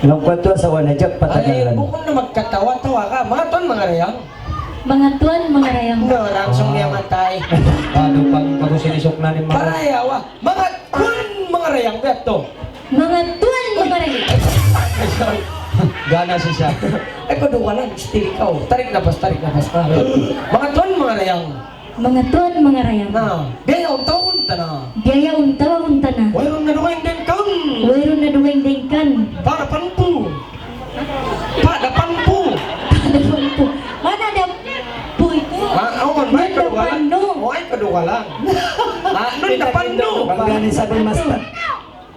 Nagkwento sa wana, Jack, ay, patagalan. Bukun na magkatawa, tawa ka. Manga tuwan, manga dayang. Manga tuwan, manga dayang. No, langsung niya matay. Paano pang kabusinisok na ni manga, para yawa. Manga tuwan, manga dayang, biya' to. Manga tuwan, manga dayang. Gana siya. Ay, kadugalan, still ikaw. Tarik napas, tarik napas. Ah, manga tuwan, manga dayang. Manga tuwan, manga dayang. Na, biya' yaun tau unta na. Biya' yaun tau unta na. Wayruun na dugaing dayng kan. Wayruun na dugaing dayng kan. Pa dapan pu. Pa dapan pu. Pa dapan pu. Mana ada pu itu? Ah, oh, man, may kadugalan. Nun dapan nu. Oh, ay, kadugalan. Ah, nun dapan nu. Bang gani sabi, master.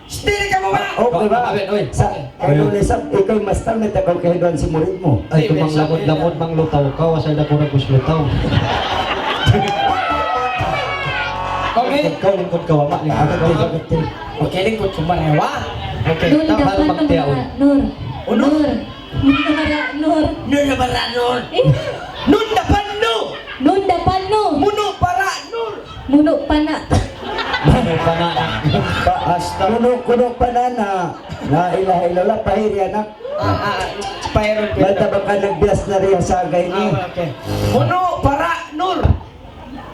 Stay kamu, Pak. Okay, Pak. Abin, oy. Sa, kayo, Lisa, ikaw, master, may takaw kayo doon si murid mo. Ay, tumang lamod-lamod, mang lutaw ka, asal na ko nagkus lutaw. Okay. Lingkod ka, lingkod ka, wama, lingkod ka. Okay, lingkod ka, marewa. Okay. Nun dapan nu, Nur. Uno? Nur. Nun na bara, Nur. Nun na bara, Nur. Eh? Nun dapan nu. Nun dapan nu. Munu' para, Nur. Munu' pana. Munu' pana na. Pa, asta. Munu', kunu' pana na. La ilaha illallah, pahiri anak. Ah, ah, pahirun. Bata baka nagbiyas na riya sa aga ini. Ah, okay. Munu' para, Nur.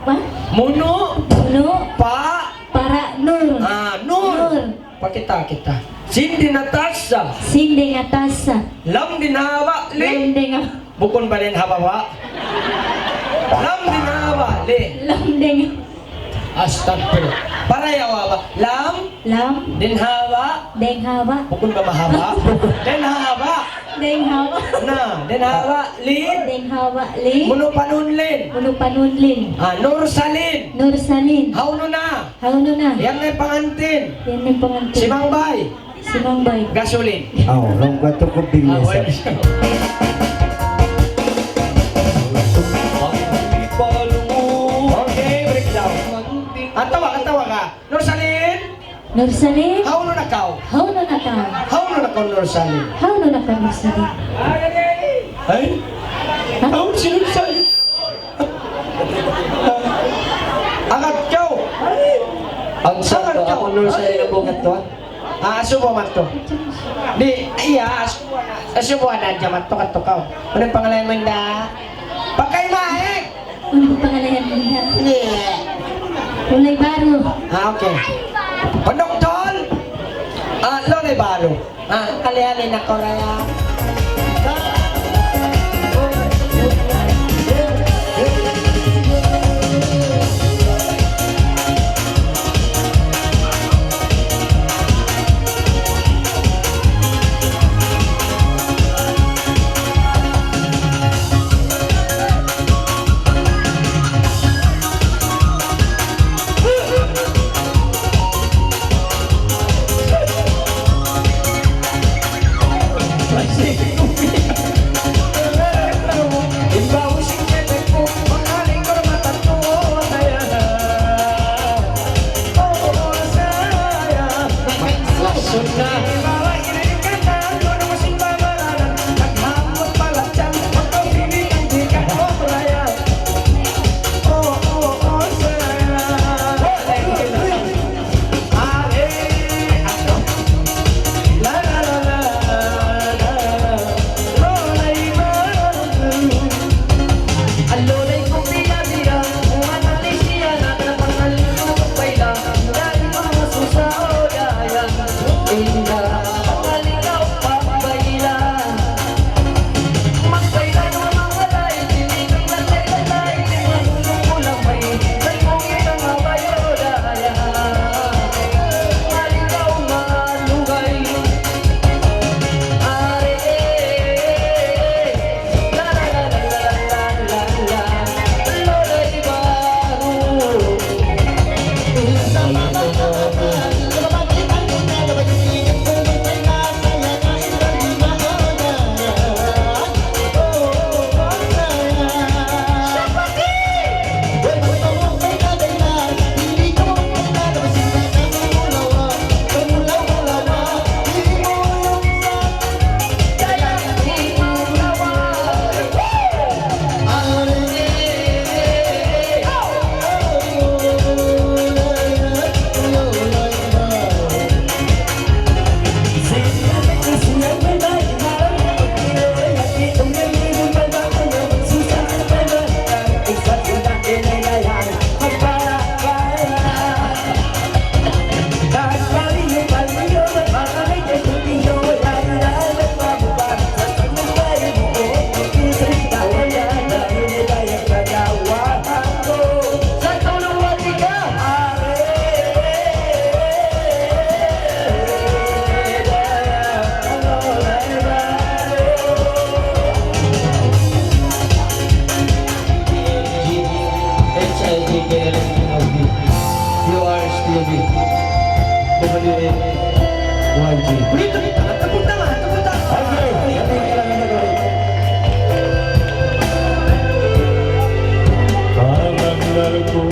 Pa? Munu'. Munu'. Pa. Para Nur. Ah, Nur. Nur. Pakita kita. Sin dayn ha taas sa. Sin dayn ha taas sa. Lam dayn ha baba', li. Lam dayn ha. Bukun ba dayn ha baba'? Lam dayn ha baba', li. Lam dayn ha. Astagfirullah. Para yawa ba? Lam. Lam. Dayn ha baba'. Dayn ha baba'. Bukun ba mahaba'? Dayn ha baba'. Dayn ha baba'. Na, dayn ha baba', lin. Dayn ha baba', lin. Munu' pa nun, lin. Munu' pa nun, lin. Ah, Nursalin. Nursalin. Hawnu na? Hawnu na? Yan na in pangantin. Yan na in pangantin. Simangbay. Simangbay. Gasolin. Aw, laung ku atu ku bilis. Ah, well. Okay, breakdown. Atawa, atawa ka. Nursalin? Nursalin? Hawnu na kaw? Hawnu na kaw? Hawnu na kaw, Nursalin? Hawnu na kaw, Nursalin? Ay? Ha? Hawnu si Nursalin? Agad kaw. Ang sa-, agad kaw. Ako, Nursalin, ang bungat to, ha? Ah, asubu madtu. Di', iya, as-, asubu na, hadja madtu, kadtu kaw. Unu in pangalan mu, inda'? Pakay maik. Unu in pangalan mu, inda'? Di'. Lulay Baru. Ah, okay. Pandoktol? Ah, Lulay Baru. Ah, ali-ali na kaw raya. Kepada Y G. Beri tepuk tangan, tepuk tangan, tepuk tangan. Okey, okey, silakan, silakan. Parang lagu.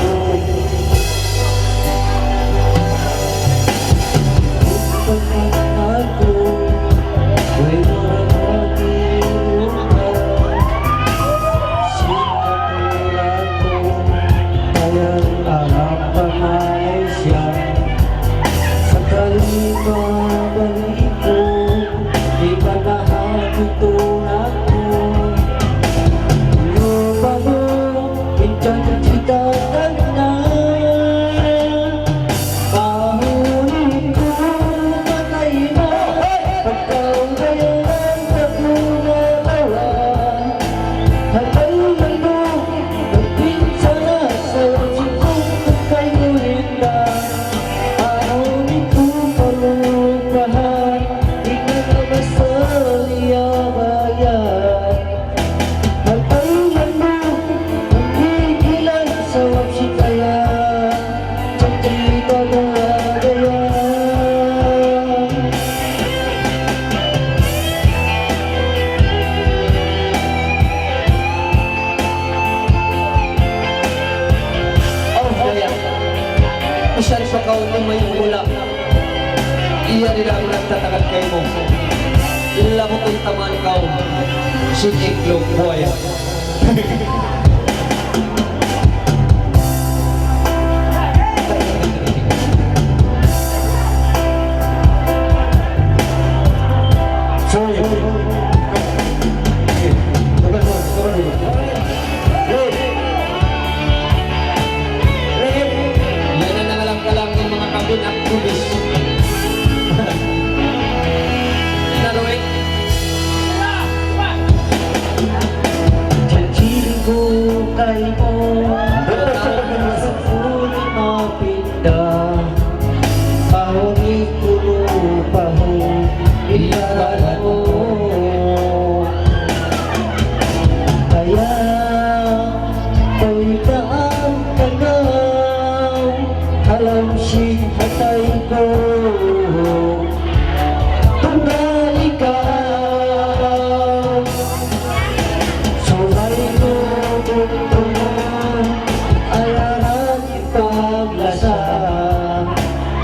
Alam pa Malaysia, sakali mabalik ku, di' pa lahat ito na ku. Lupa mo, minsan kita na. Pahuli ku patay na, pagkaunayan sa pumalawan. Hanggang nandun, nagpinsa na sa lungsod kay Linda. Pahuli ku palupahan, di' na masaliyabayan. Hanggang nandun, nagpigilan sa wapsi kaya. Oh, kaya. Bisan pa kaw tumayo mula, iya nila ang nagtatagad kaymu. Illa mu kung tamaan kaw, si Iklog Buaya. Yan ang nangalang-kalang ng mga kabin at pulis. Naruwi. Janji' ku kaymu, sapuluh mapinda, mahuli ku lupahu ibarat mu. Kaya, kaitaan ka na, ha lawm sin atay ku. Tunggal ikaw, subay ku tumtuma, ayaw na paglasa,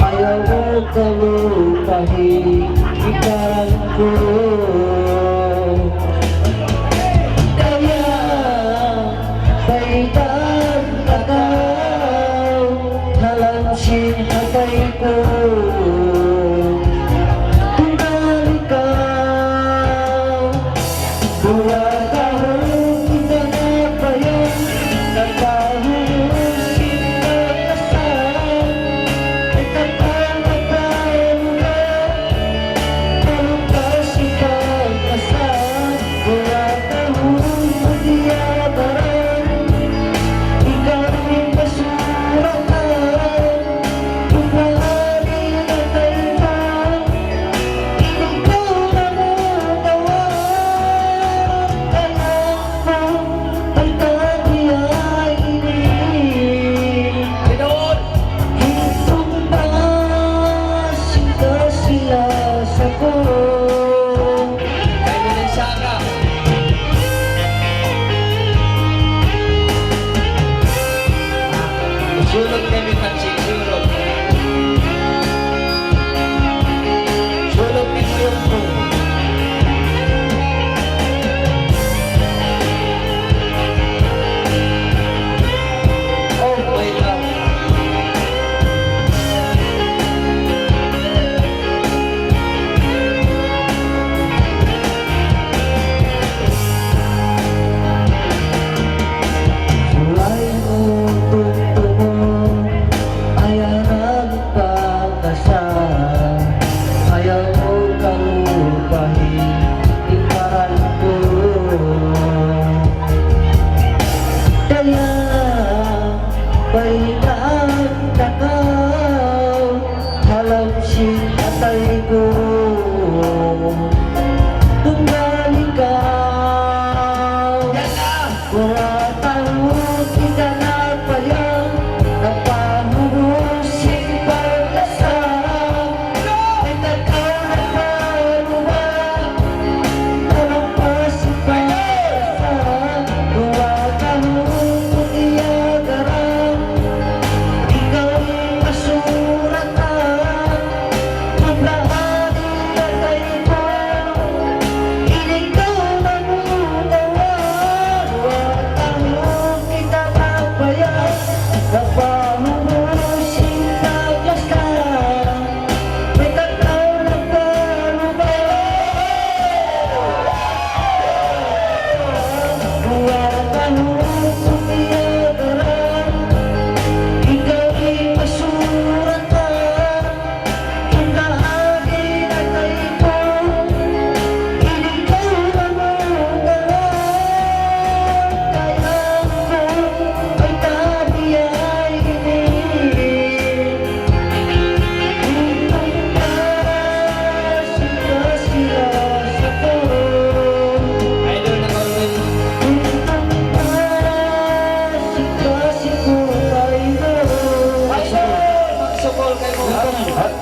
ayaw mu kalupahi in karan ku. Kaya, baytaan ta kaw, ha lawm sin atay ku. Tunggal ikaw, duwa tahun kita nagbayaan, nagpahubus sin pagkasal. Ikaw pa matay mo na, palugtas sin pagkasal. Duwa tahun mu diyabaran, ikaw in pasuratan, kung mangari na tayo pa, ikaw na mu tawaran. Kaya Subay mu tumtuma, ayaw na pagkasal, ayaw mu kalupahi in karan ku. Kaya baytaan ta kaw, ha lawm sin atay ku. Tunggal ikaw, duwa tahun kita nagbayaan, nagpahubus sin pagkasal.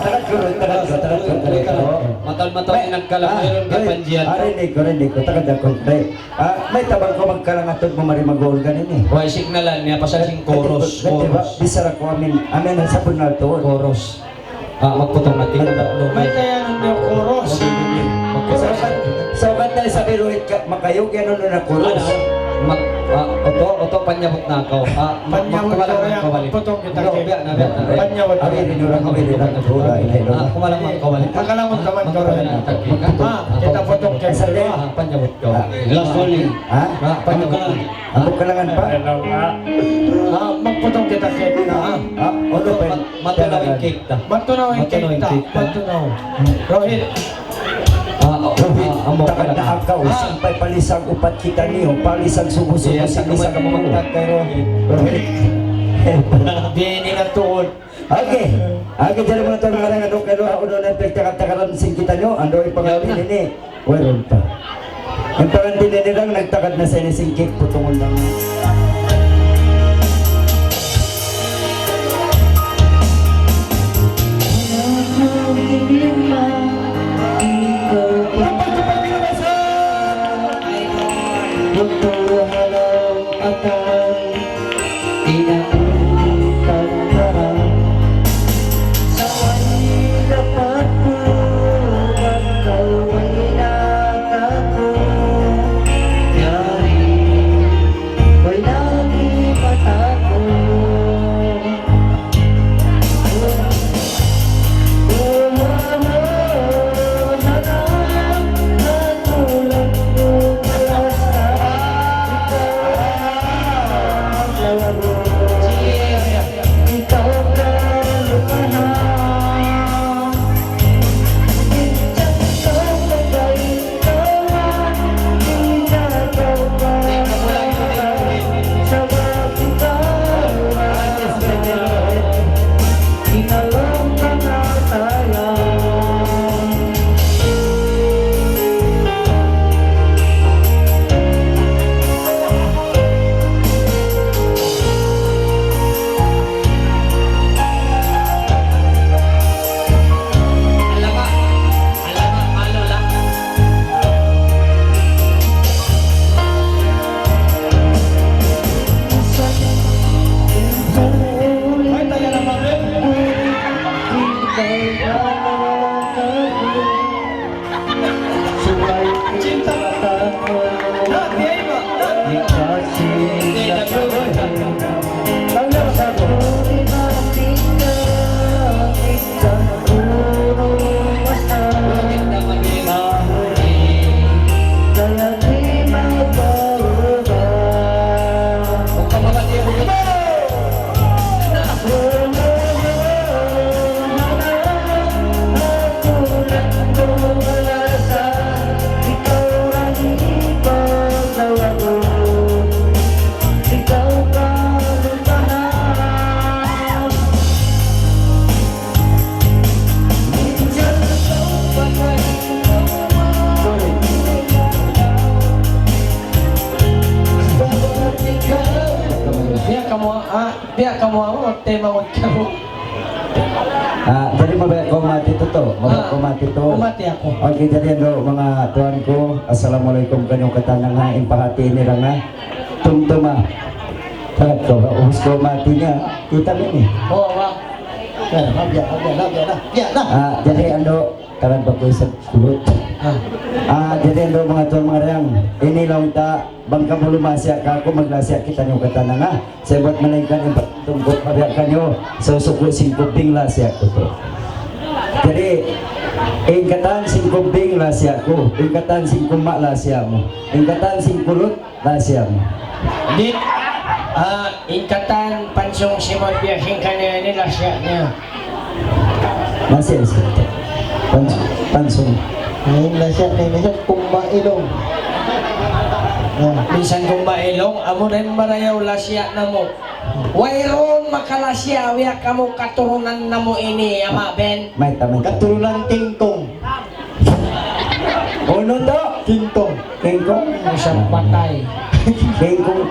Tagad ku, tagad ku, tagad ku, tagad ku. Mataud-mataud in nagkalam, ah, mayroon ka panjian. Ah, rinig ku, rinig ku, tagad ku. Dai, ah, mayta' bang kaw magkalangatud mu mari mag-organ ini? Way, signalan niya, pasal sin chorus, chorus. Bichara ku amin, amin, sa' bunnal tuud. Chorus. Ah, magputong na tingin na. Mayta' yan in chorus? Magputong. So, so, kanta sa' biruhit ka, makayug yan, unu na chorus? Mag-, ah, oto, oto, panyabut na kaw. Ah, mag-, panyabut magkuha lang kaw yan. Kawali. Putong kita. No, biya' na, biya' na. Panyabut. Abi, rin, rin, abi, rin, rin. Ah, kumalang man kawali. Makalangut ka man kawali. Ah, kita putong kita. Ah, panyabut kaw. Ah, last warning. Ha? Ah, panyabut. Ang kalangan pa? Ah, magputong kita kita, ha? Ah, ano pa yun? Matunaw in kita. Matunaw in kita. Matunaw. Rohit. Ah, oh, Rohit, ah, amo ka na. Tagad na agaw, ah, sampay palisag upat kitaniyu, palisag subu-subu, yes, sini sa kamamagtag kay Rohit. Rohit. Bini na tuod. Okay. Okay, jari manga tuwan, manga tuwan, unu na in pagtakad-takaran sin kitaniyu, anu in pangalan ini? Wayruun pa. In pangalan ini lang, nagtakad na sa ini sin cake, putungun lang. Biya' kamu, ah, biya' kamu, ah, tema mo kamu. Ah, jari mabaya' kaw mati tuud, mabaya' kaw mati tuud. Mati aku. Okay, jari anu, manga tuwan ku, assalamualaikum kaniyu katan, ha, in pahati ini lang, ha. Tumtuma. Tarat kaw, ubus kaw mati niya. Kita' ini. Oh, wa. Biya' na, biya' na, biya' na, biya' na, biya' na. Ah, jari anu, tarat ba ku isab kulut. Ah. Ah, jari anu, manga tuwan, manga dayang. Ini laung ta, bang kamu lumasiya' kaku', maglasiya' kitaniyu katan, ha. Sa' bat malaingkan in pagtungkot pa biya' kaniyu, sa' suku' sin kubbing lasiya' ku tuud. Jari, in katan sin kubbing lasiya' ku, in katan sin kumma' lasiya' mu, in katan sin kulut lasiya' mu. Di', ah, in katan pansung simud biya' sin kaniya ini lasiya' niya. Lasiya', lasiya'. Pans-, pansung. Ay, lasiya' na, lasiya', kumma' ilung. Ah. Minsan kumma' ilung, amu na in marayaw lasiya' namu'. Wayruun makalasiya', biya' kamu katurunan namu' ini, Ama' Ben. Mayta', mayta'. Katurunan King Kong. Unu tuud? King Kong. King Kong? Isab patay. King Kong.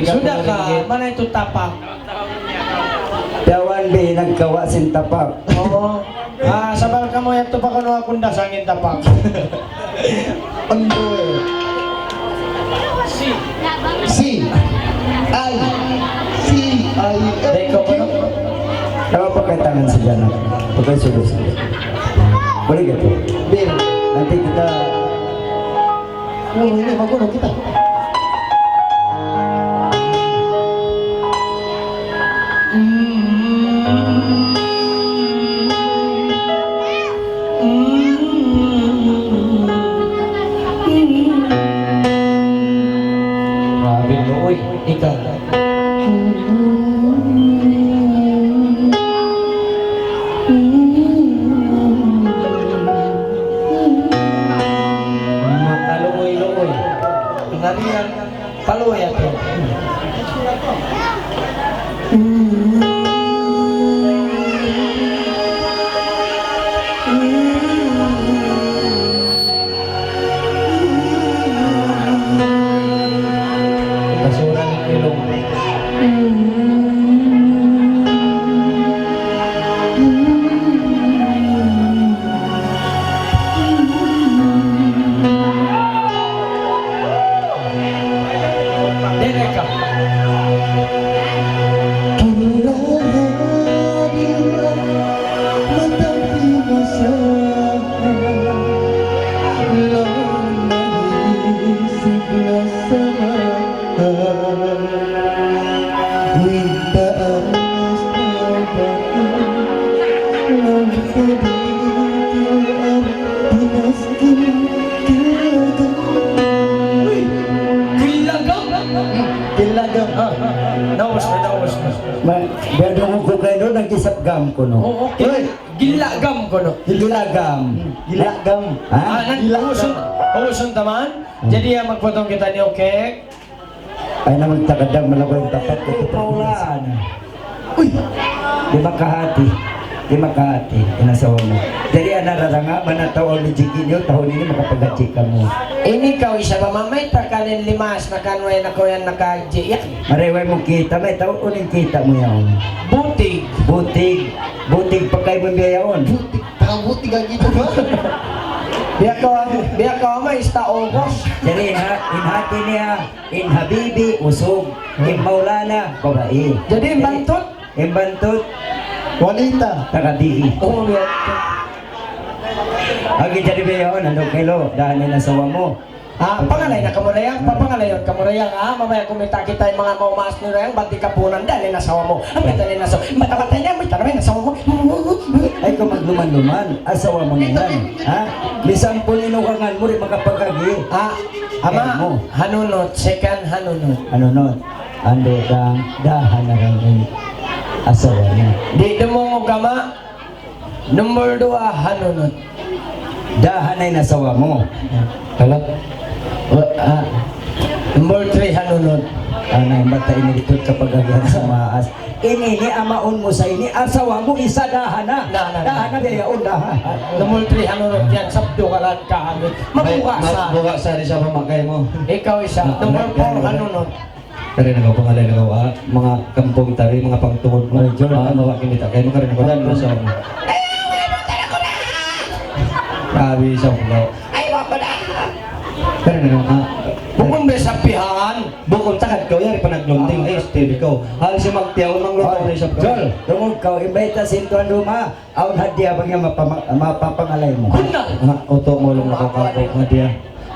Sudah ka, mana itu tapak? Piyawan bi nagkawa' sin tapak. Oo. Ah, sabal kamu yadtu pa kunu' akun dasangin tapak. Undo. C. C. I. C. I. F. Dahil ka pa, no? Dawa pa kaitangan sadja na. Pagkay sulo-sulo. Boleh gitu? Bil. Nanti kita Oh, ini bagus loh kita. Grabe, Lord. Ikaw. Makaluoy-luoy. Pangarian, paluoy ato. Basura ng ilong. Diri ka. Uy! Kilagam! Kilagam, ah. Naubos na, naubos na. Ma-, biya' duun ku kainu, nag-isab gam kunu'. Oo, okay. Uy! Gilagam kunu'. Gilagam. Gilagam. Ha? Ah, nag-, Gilagam. Ubusun, ubusun ta man. Hmm. Jadi, ah, magputong kita ni Okek. Ay, naman, takadang malago in tapat ko. Ay, Paulana. Uy! Di' makahati. Di' makahati in asawa mu. Jadi, ana raranga, mana tau uli jiki niyu, tahun ini makapaghadji kamu. Ini kaw isab ba, mamay ta kanin limas, nakanway na kaw yan nakahadji. Yan. Maray way mu kita, mayta' unu in kita' mu yaun? Butig. Butig. Butig pa kaymu biya' yaun. Butig. Tau butig ang ito ba? Biya' kaw, biya' kaw, ama, ista ubos. Jadi, in ha-, in hati niya, in habibi, usug. In maulana, babai. Jadi, in bantut? In bantut, walita. Tagabi. Oo, biya'. Agi, jadi biya' yaun, andu' kilo, dahan in asawa mu. Ah, pangalay na kamu dayang, papangalayun kamu dayang, ah, mamaya kumita' kita in manga maumaas niyu dayang, bat di' kapunan, dahan in asawa mu. Ang bata in asawa, bata-bata niya, ang bata naman in asawa mu. Ay, kaw magluman-luman, asawa mu na yan, ha? Misan pun inukangan mu, di' makapag-agi. Ah, ama, hanunut, second hanunut. Hanunut. Andu' dang, dahan na kami asawa niya. Di' dumungug, ama. Number duwa, hanunut. Dahan na in asawa mu. Hello? Wa-, ah, number three, hanunut. Ah, na, in bata' ini ditu kapag-agihan sa maas. Ini, ini amaun mu sa ini, asawa mu, isa dahan na. Na, na, na. Dahan na, biya' yaun, dahan. Ah, number three, hanunut yan, sabdu ka lang kahamit. Mabuga' sa. Mabuga' sa, di' sa pamakay mu. Ikaw isa. Ah, number four, hanunut. Kari na kaw, pangalay na kaw, ah, manga kampung ta, manga pangtungud mu. Ay, Jordan. Ah, bawa' kimita' kaymu, kari na kaw, dan, masa mo. Grabe, sa kaw. Ay, wa pa na. Kari na kaw, ah. Bukun ba sapihan? Bukun takad kaw, yari pa naglunding. Ay, steady kaw. Hal si Magtiaw, mang luto na isab kaw. Jol, tungud kaw, imbita sin tuan rumah. Awn hadiya bang yan mapama-, mapapangalay mu? Bunnal! Ha, utu', maulung na kaw kāku'. Hadiya.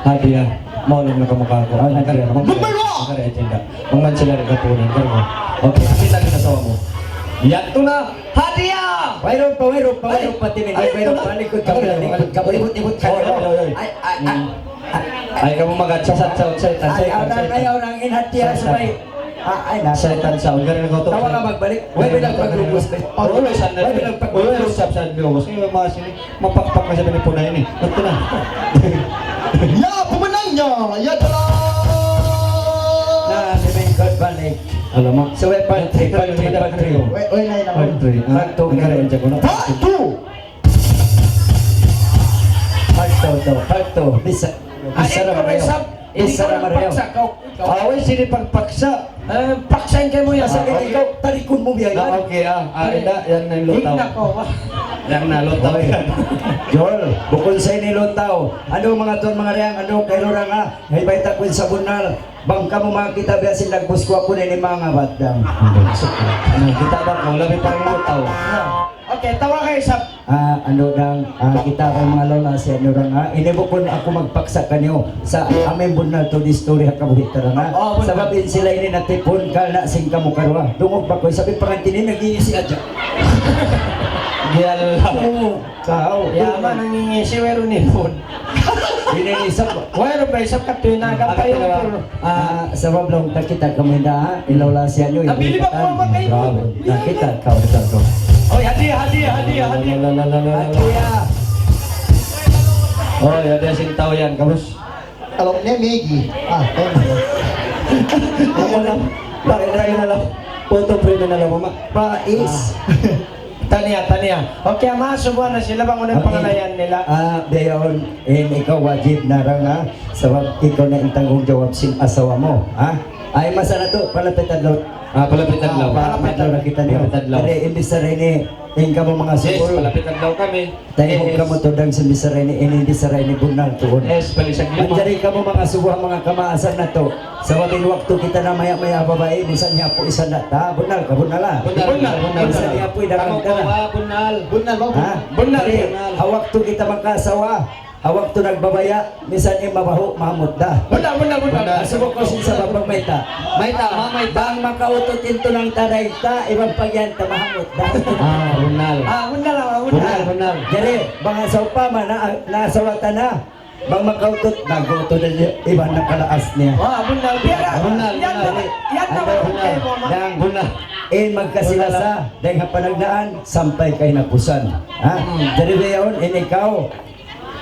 Hadiya. Maulung na kamu kāku'. Awn hadiya. Number one! Kari agenda. Mang mansila rin kapunan. Kari mo. Okay, kita' in asawa mu. Yadtu na. Hadiya! Wayruun pa, wayruun pa, wayruun pa, timin. Ay, wayruun pa, likod ka, likod ka, ibut-ibut ka. Oy, oy, oy, oy. Ay, ay, ay. Hmm. Ay, kamu magad, sasat, sasat, sasat, ay, sasat, orang, sasat. Ay, orang, in hadiya, sasat. Subay. Ah, ay, na. Satan sa, ugari na ko to. Tawa ka magbalik. Way, way lang paglubos, be. Oh, way, sandal. Way, way lang paglubos. Way, way, sab, sab, lubos. Ngayon, mga sini, mapakpak na siya pinipunay ini. Ito na. Ya, pumanang niya. Ya, tara. Na, si Bengkot balik. Alamak. So, way, part three, part three, part three. Way, way, na, na. Part three. Ah, part two. Ang ganda yung jago na. Part two! Part two, to. Part two. Bisa, bisa na kayo. Isa na marayaw. Paksa kaw. Awi, sini pagpaksa. Eh, paksa in kaymu yan. Asa ikaw, talikun mu biya' yan. Ah, okay, ah. Ah, ina, yan na in lutaw. Ina ko, ah. Yan na, lutaw. Oy. Yan. Jol, bukun sa ini lutaw. Anu, manga tuwan, manga dayang, anu, kailurang, ha? Hay, bayta' ku in sa bunnal. Bang kamu makakita' biya' sin dagbus ku, aku na ini manga batang. Anu, kita' ba kaw, labi pa in lutaw. Ah, okay, tawa kaw isab. Ah, anu dang, ah, kita' kay manga lola, siya anu dang, ah, ini bukun aku magpaksa kaniyu sa amu in bunnal tuud istorya ha kabuhi' ta dang, ah. Oh, bunnal. Sabab in sila ini natipun, karna' sin kamu karuwa. Dungug pa kaw, isab in pangantin ini nangingisi hadja. Yalla. Oo, kaw. Ya, ma, nangingisi, wayruun ipun. Ini isab. Wayruun ba isab katu' in agad pa yun. Ah, sabab laung ta kita' kamu inda, ha? Ilaw la siya niyu, nabilib aku, makain. Bravo. Na kita', kaw, kita', kaw. Oy, hadiya, hadiya, hadiya, hadiya. La, la, la, la, la, la. Hadiya. Oy, hadiya sin tau yan, kabus. Kalau ini Migi. Ah, thank you. Ako lang. Pare na lang. Photo frame na lang, mama. Pais. Ah. Taniya, taniya. Okay, ma, subuhan na sila bang unu in pangalayan nila. Ah, biya' yaun, in ikaw wajib na dang, ha? Sabab ikaw na in tanggungjawab sin asawa mu, ha? Ay, masa na tu, palapit adlaw. Ah, palapit adlaw. Ah, palapit adlaw na kita niyu. Palapit adlaw. Jadi, imbis na ini, in kamu manga sukul. Yes, palapit adlaw kami. Taymug kamu tuud dang sin bichara ini, ini bichara ini bunnal tuud. Yes, balik saglit. Manjari kamu manga subuh, manga kamaasan natu'. Sabab in waktu kita na maya-maya babai, minsan hiyapu' isab natu'. Bunnal ka, bunnal, ha? Bunnal, bunnal, bunnal. Minsan hiyapu' daran ka na. Bunnal, bunnal. Ha? Bunnal, bunnal. Ha waktu kita magkaasawa, ha waktu nagbabaya', minsan in mabahu', mahamut da. Bunnal, bunnal, bunnal. Asubu ku sin sabab bang mayta'. Mayta', ha, mayta'. Bang makautut in tunang ta dayn ta, iban pag yan ta mahamut da. Ah, bunnal. Ah, bunnal, ah, bunnal. Bunnal, bunnal. Jadi, bang sawpama na, naasawa ta na, bang makautut, nag-utut na iban nakalaas niya. Ah, bunnal. Biya' na. Bunnal, yan na, bunnal. Yan na, bunnal. Yan, bunnal. In magkasilasa, dayn ha panagnaan, sampay kahinapusan. Ha? Hmm. Jadi, biya' yaun, in ikaw,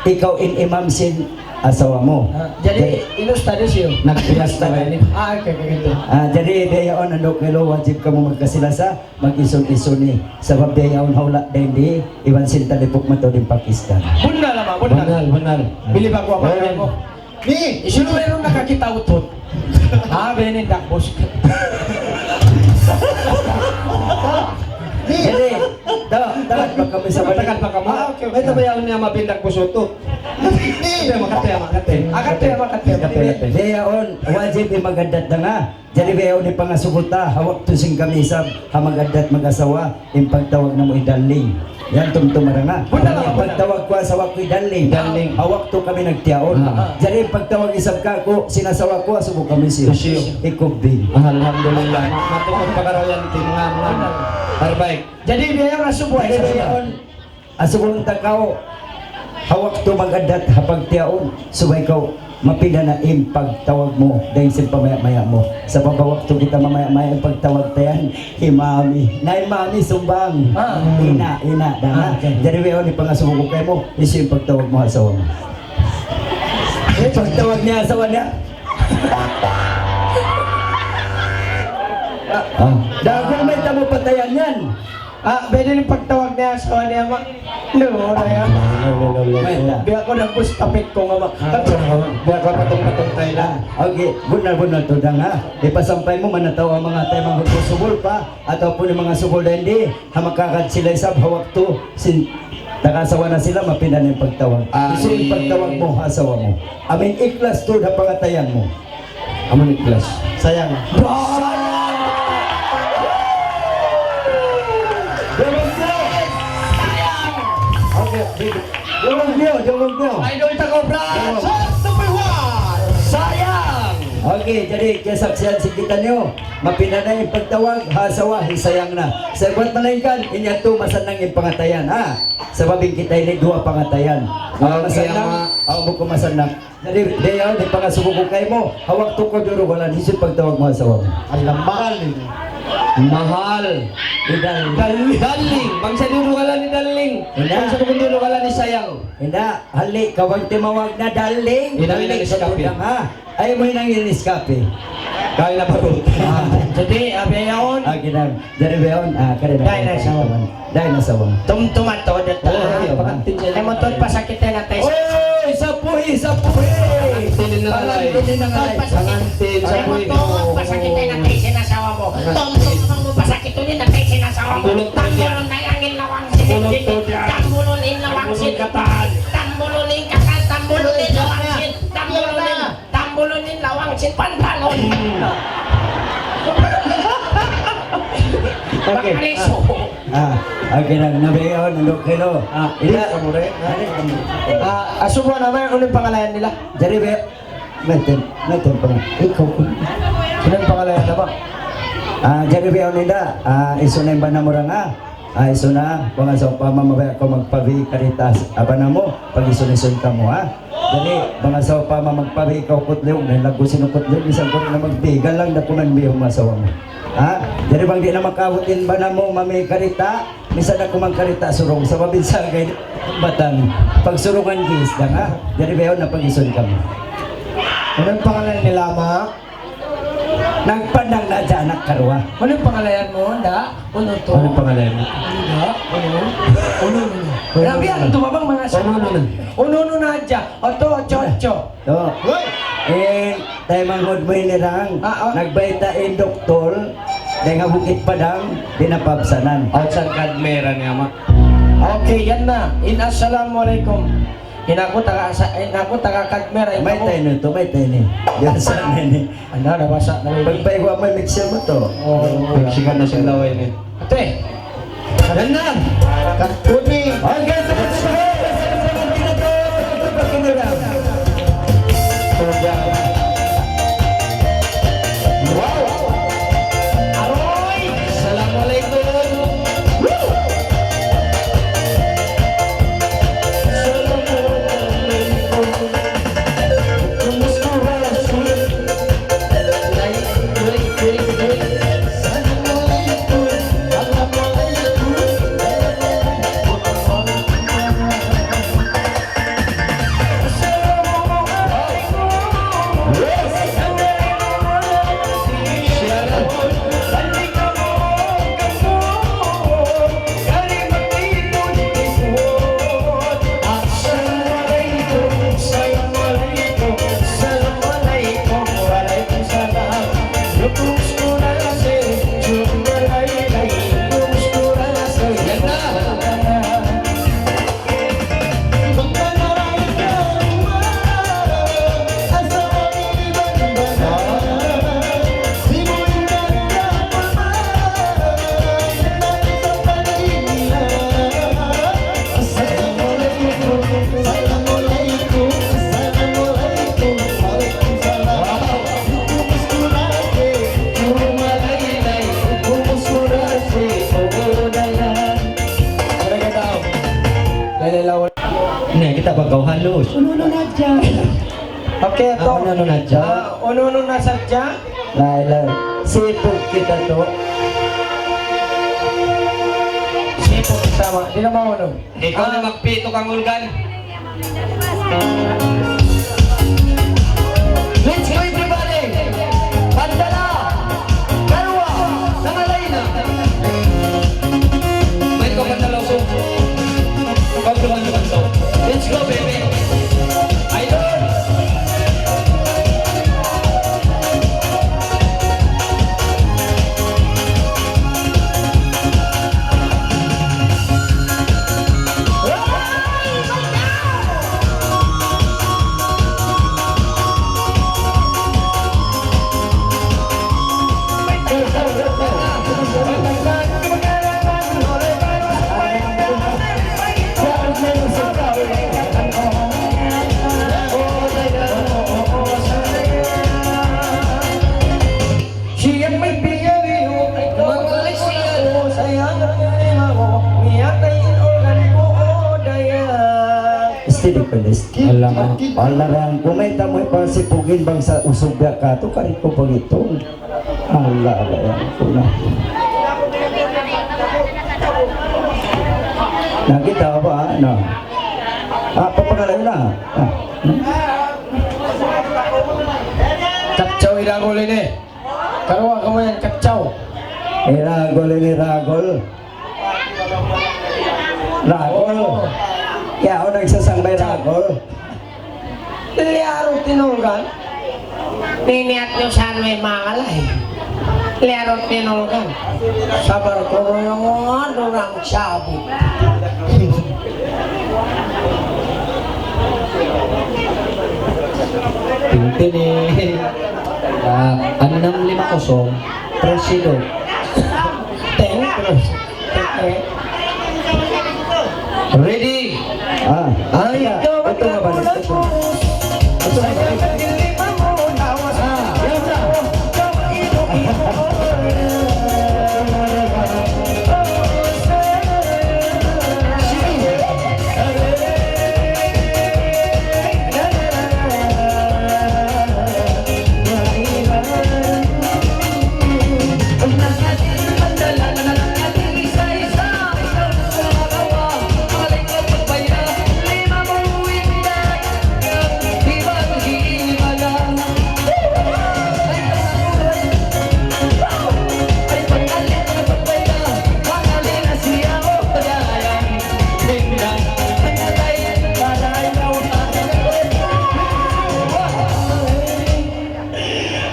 ikaw in imam sin asawa mu. Ah, jadi, jadi, in ustad siyu? Nag-, in ustad ini. Ah, okay, okay, okay. Ah, jadi, biya' yaun, andu' kailu, wajib kamu magkasilasa, mag-isun-isuni. Sabab biya' yaun ha hula' dayn di, iban sin talipuk mataud in Pakistan. Bunnal, ama, bunnal. Bunnal, bunnal. Bilib aku, ama, aku. Ni, isun wayruun nakakita' utut. Ah, bini dagbus. Ni. Jadi, ta-, tagal pa kamu sa balik. Tagal pa kamu. Ah, okay, okay. Mayta' biya' yaun niya mabin dagbus utut. Ni. Kate, makate, makate. Ah, kate, makate. Kate, kate. Biya' yaun, wajib in mag-addat da nga. Jadi, biya' yaun in pangasubu ta, ha waktu sin kami isab, ha mag-addat mag-asawa, in pagtawag namu' hi darling. Yan, tumtuma da nga. Bunnal, in pagtawag ku asawa ku hi darling. Darling. Ha waktu kami nagtiyaun. Ah. Jadi, in pagtawag isab kaku', sin asawa ku, asubu kami siyu. Siyu. Hi Kubing. Alhamdulillah. Ma-, matuod pagarayan ti mga, mga. Bunnal. Terbaik. Jadi, biya' yaun asubu, ay, jadi, asubu. Biya' yaun. Asubuhun ta kaw, ha waktu mag-addat ha pagtiyaun, subay kaw mapinda na in pagtawag mu, dayn sin pamaya-maya mu. Sabab ha waktu kita mamaya-maya in pagtawag ta yan, hi mami. Na hi mami, sumbang. Ah. Ina', ina', da nga. Ah, okay. Jadi, biya' yaun in pangasubu ku kaymu, hisiyu in pagtawag mu ha asawa mu? In pagtawag niya ha asawa niya? Ah. Dagun, mayta' mu patayan yan? Ah, pwede in pagtawag niya ha asawa niya, ma-, no, na yan. Mayta'? Biya' ku na gustapit ku nga, ma-, biya' ku patung-patung tayo na. Okay, bunnal-bunnal tuud da nga. Ipasampay mu, manatawa manga tayo, manga subul pa, atawa pun in manga subul dayn di, ha makakad sila isab ha waktu sin, nakasawa na sila, mapinda na in pagtawag. Ay. Hisiyu in pagtawag mu ha asawa mu? Amu in ikhlas tuud ha pangatayan mu. Amu in ikhlas. Sayang. Sayang! Sayang! Okay, jawab niyu, jawab niyu. Idol ta, Cobra. Jawab. Shot number one. Sayang! Okay, jadi, kasaksian sin kitaniyu, mapinda na in pagtawag ha asawa, hi sayang na. Sa' buwat malaingkan, in yadtu masannang in pangatayan, ha? Sabab in kita ini duwa pangatayan. Okay, masannang, ama. Aw, bukun masannang. Jadi, biya' yaun, in pangasubu ku kaymu, ha waktu kaw durugalan, hisiyu in pagtawag mu ha asawa mu? Ala, mahal ini. Mahal. Hi darling. Darling. Darling. Bang sa' durugalan hi darling. Ina. Bang sa' durugalan hi sayang. Ina, hali, kaw bang timawag na darling. Ina, darling, ina, sa Nescafe. Tudang, ha? Ayaw mu hinang in Nescafe. Kaya na baru. Ah, jadi, ah, biya' yaun. Ah, kita. Dari biya' yaun, ah, kari na. Dahil na sa Dahil na sa bang. Tumtuma tuud ta. Oh, iya, ba? Ay, matuud pa sakit yan, ate. Oy, sapuhi, sapuhi! Tinin na lang, Ini na nga, ay, pangantin sa buhay ko. Tumtuma bang pasakit in asawa mu? Tumtuma bang pasakit in asawa mu? Tambulun na in lawang sin. Tambulun in lawang sin. Tambulun in katan. Tambulun in katan. Tambulun in lawang sin. Tambulun in, tambulun in lawang sin pantalon. Okay. Bakaliso. Ah, okay na, nabiyaon, nandok kilo. Ah, ina. Ah, asubuhan naman, unu in pangalayan nila? Jari, be. Mayta', mayta' in pang-, ikaw ku. Unu in pangalayan na ba? Ah, jari biya' ini da, ah, isu na in bana mu ra nga. Ah, isu na, bang sawpama mabaya' kaw magpabi karita, apa na mu, pag-isun-isun kamu, ha? Jari, bang sawpama magpabi kaw kutliw, na lagu sinu kutliw, misan ku na magbigal lang, da kuman biya' mu asawa mu. Ha? Jari bang di' na makaabut in bana mu, mami karita, misan da kuman karita surung, sabab in sagay, batang, pagsurungan gis, da nga. Jari biya' na pag-isun kamu. Unu in pangalan nila, ma? Nagpandang na hadja anak karuwa. Unu in pangalayan mu, nda? Unu tu? Unu in pangalayan mu? Nda? Unu? Unu, unu, unu. Unu, unu. Unu, unu na hadja. Oto, ocho, ocho. To. Hoy! Eh, taymanghud mu ini, Rang. Ah, ah. Nagbayta' in doktor, dayn ha Bukit Padang, di' na paabsanan. Aw, sa' kadmera niya, ma. Okay, yan na. In assalamu alaykum. In aku taga sa-, in aku taga Kadmera, in kamu? Mayta' ini to, mayta' ini. Yan sa' ini. Ano, nabasa na ini. Pagpaiwa mo, mixer mu to. Oh. Pagsikan na sila ini. Ate. Yan na. Katuni. Okay, tapos na. Wow. Aroy. Assalamualaikum. Woo. Assalamualaikum. Kumusta ba? Na, kita' pa kaw halus. Unu-unu na hadja. Okay, to. Ah, unu-unu na hadja. Ah, unu-unu na sadja. Lain, lain. Sipug kita tu. Sipug kita, ma. Di' na maunu. Ikaw na magpito kang organ. Let's go, everybody! Pandala! Karuwa! Nangalaina! May ko pandala, so. Pagduman naman to. Let's go, baby! Idol! Steady pa, Des. Alam mo. Alarang, kung may tamoy pa sipugin bang sa usog biya' ka, tu kari ko pag ito. Allah, Allah, ya. Na kita apa, na. Ah, papangalan na. Ah. Kacau, iragol ini. Karuwa kamu yan, kacau. Iragol ini, ragol. Ragol. Ya, o, nagsasambay ragol. Liyaru tinunggan. Niniat niyu sa may mangalay. Liyarot ninulkan. Sabar ku yung orang sabit. Tingting eh. Ah, enam lima kosong. Presido. Ten, terus. Ready? Ah, ah, ya. Ito nga ba? Ito. Ito nga ba? Ah, yan na.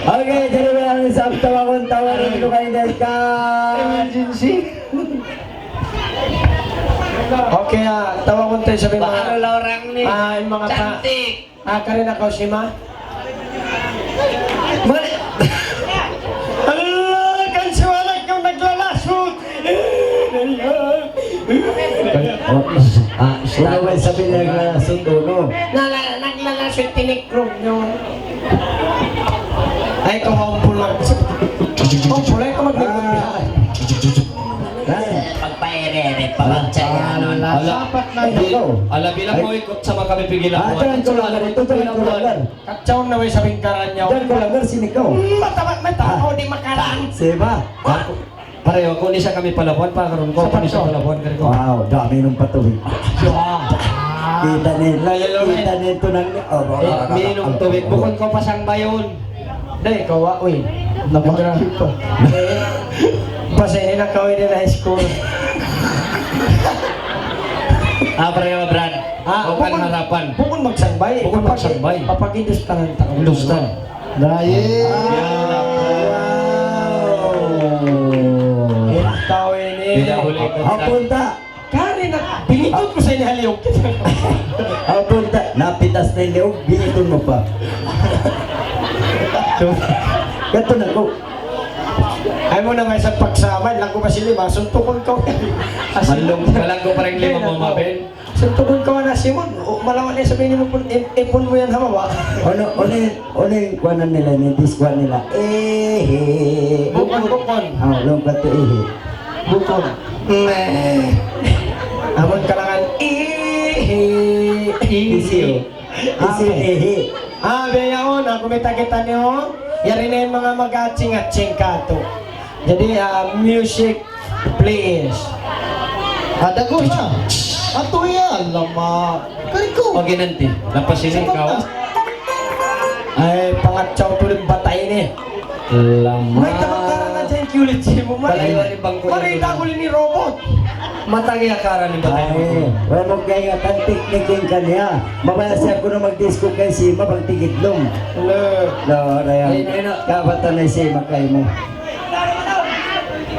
Okay, jadi bilang isab tawagun, tawagun ko kayo guys ka. Emergency. Okay, ah, tawagun tayo sa mga, Bahal orang ni. Ah, yung mga pa-, Cantik. Ah, kari na kaw si ma? Mali. Ala, kan si Walak yung naglalasot. Oh, ah, sino ba sabi naglalasot, no? Nala-, naglalasot, tiniklog nyo. Ay, kawampul lang. Kawampul, ay, kamaglingkod niya. Pagpaere-ere, pagpaere-ere. Ala, ala, ala, bilang mo ikot sa mga kami pigilan mo. Ah, dyan ko lang, dyan ko lang. Katsaw na way sabing karanyaw. Dyan ko lang, sini ko. Hmm, matamat, matamat, Ah. O, di makarang. Siya ba? Ah. Pareho, kung isa kami palabuan, pa karon ko, Sa kung isa pagkaw. Palabuan, kari ko. Wow, dami ng patuloy. Ah. Kita ni, Layo, layo, kita eh. Ni ito nang, oh, Eh, oh, minum oh, tubig, oh. Bukod ko pasang bayon. Dai, kawa, uy. Nabagrang pa. Pasay ni nakawin na high school. Ah, pareho, Brad. Ah, Bukan bukun, harapan. Bukun magsangbay. Bukun Papag-, magsangbay. Papag-Hindustan ang tao. Hindustan. Dahil. Yan. Wow. Yan ang tao ini. Pinahuli ko Ang sa punta. Kari na, binitut ko sa inyo haliyok. Ang punta, napitas na yung liyog, binitun mo pa. Kato na ko. Ay mo na may sa pagsama, lang ko ba sila, masuntukon ko. Malung, kalang ko pa rin lima mo, Maben. Suntugun ka na, Simon. O, malawa na sabihin mo, ipon mo yan, ha, baba. Ano, ano yung, ano yung kuwanan nila, yung diskuhan nila? Ehe. Bukon, bukon. Ah, long plato, ehe. Bukon. Meh. Amun kalangan, ehe. Ehe. Ehe. Ah, biya' yaun, aku may takita niyo. Yari na yung mga mag-atsing-atsing kato. Jadi, ah, music, please. Ada ko na. Ato yan, lama. Kari ko. Okay, nanti. Lapas ini ikaw. Ay, pangatsaw tuloy batay ini. Lama. May tabakaran na dyan, kiulit siya mo. Mari, mari, bangko mari, yan. Dagul ini robot. Matagi akaran ni batay. Ay, wala mo kaya kantik ni King kaniya. Mabaya siya ko na mag-disco kay si Mabang Tigidlong. Hello. No, Ryan. Ay, ay, na. Kabata na si Makay mo.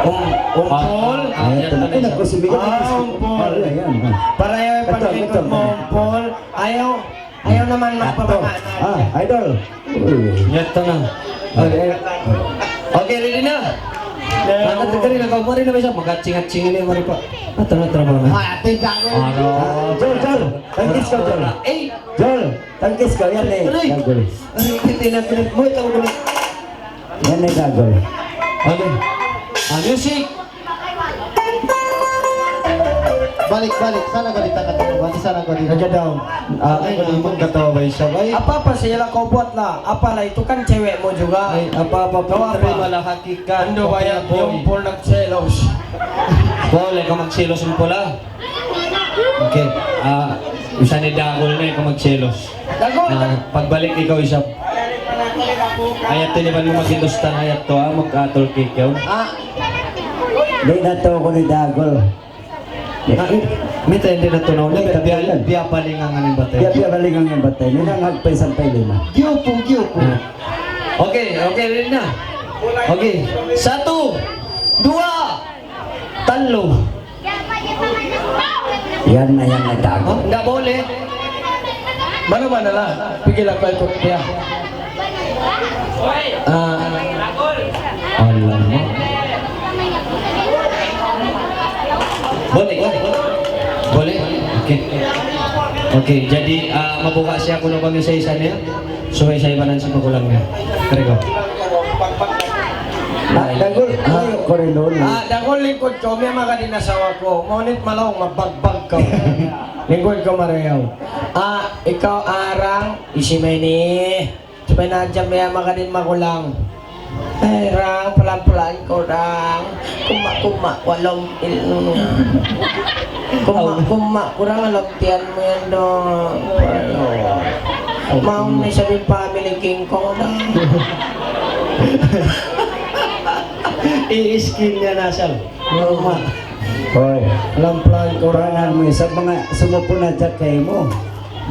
Um, um, Ah, Paul. Ah, ay, ito na, yan na, ito na. Ay, naku, sumigat na Ah, disco. Um, Paul. Ah, ayan, ah. Para yan, ito, pag-ikot ito, mo, ito. Um, Paul. Ayaw, ayaw naman Ato. Magpababa na. Ah, idol. Uy. Yan to na. Okay. Okay, ready na? Ready. Ano, ready na kaw? Mari na ba siya? Mag-atsing-atsing ini, mari pa. Ah, tara, tara, mari. Ah, ate, gago. Ano? Ah, Jol, Jol. Tangkis ka, Jol. Eh, Jol, tangkis ka. Yan eh. Aray. Gagol. Aray, hindi na pinag-, mo, ito, gagol. Yan eh, gagol. Ano? Ah, music. Balik, balik. Sana ko di takatawa. Balik, sana ko di. Nagadaw. Ah, ay, naman katawa ba isa ba? Apa, apa sila kau buat lah? Apa lah itu kan cewekmu juga. Ay, apa, apa, Kau apa? Terima lah hakikat. Ando ba yan? Okay, boy. Yung Paul nagselos. Paul, ikaw magselos yung pula. Okay. Ah, usa ni Dagol na ikaw magselos. Dagol! Ah, pagbalik ikaw isab. Ayat, tinipan mo mag-Hindustan, ayat to, ah, mag-atol kikaw. Ah. Di na to ako ni Dagol. Ah, mita, hindi na to na. Hindi, biya-, biya-, biya-, biya-, palingangan yung batay. Biya-, biya-, palingangan yung batay. Hindi na ngagpay sampay lima. Giyopo, giyopo. Ah. Okay, okay, ready na. Okay. Satu, dua, tallu. Yan na yan, nagdago. Oh, nda bole. Mano-mano la, pigil aku ikut dia. Ah, alamak. Bole, bole. Bole? Okay. Okay, jadi, ah, mabuka siya kunu' bang isa-isa niya. Subay sa ibanan sa magulang niya. Karigo. Ah, dangul, ah, ayu ko rin doon. Ah, dangul lingkud ku, miyama ka din asawa ku. Ngunit malaung, mabagbag kaw. Lingkud ku marayaw. Ah, ikaw, arang, isi may ni. Subay na hadja miyama ka din magulang. Eh, rang, palan-palan kaw, rang. Kuma-kuma, walang il-, kuma-kuma, kurang alam tiyan mu yan, dong. Ayo. Mau na sabi family King Kong, dong. I-skin niya na, sir. Kuma. Hoy. Palan-palan kaw, rang. Palan mu, sa mga sumupun na dyan kayo mo.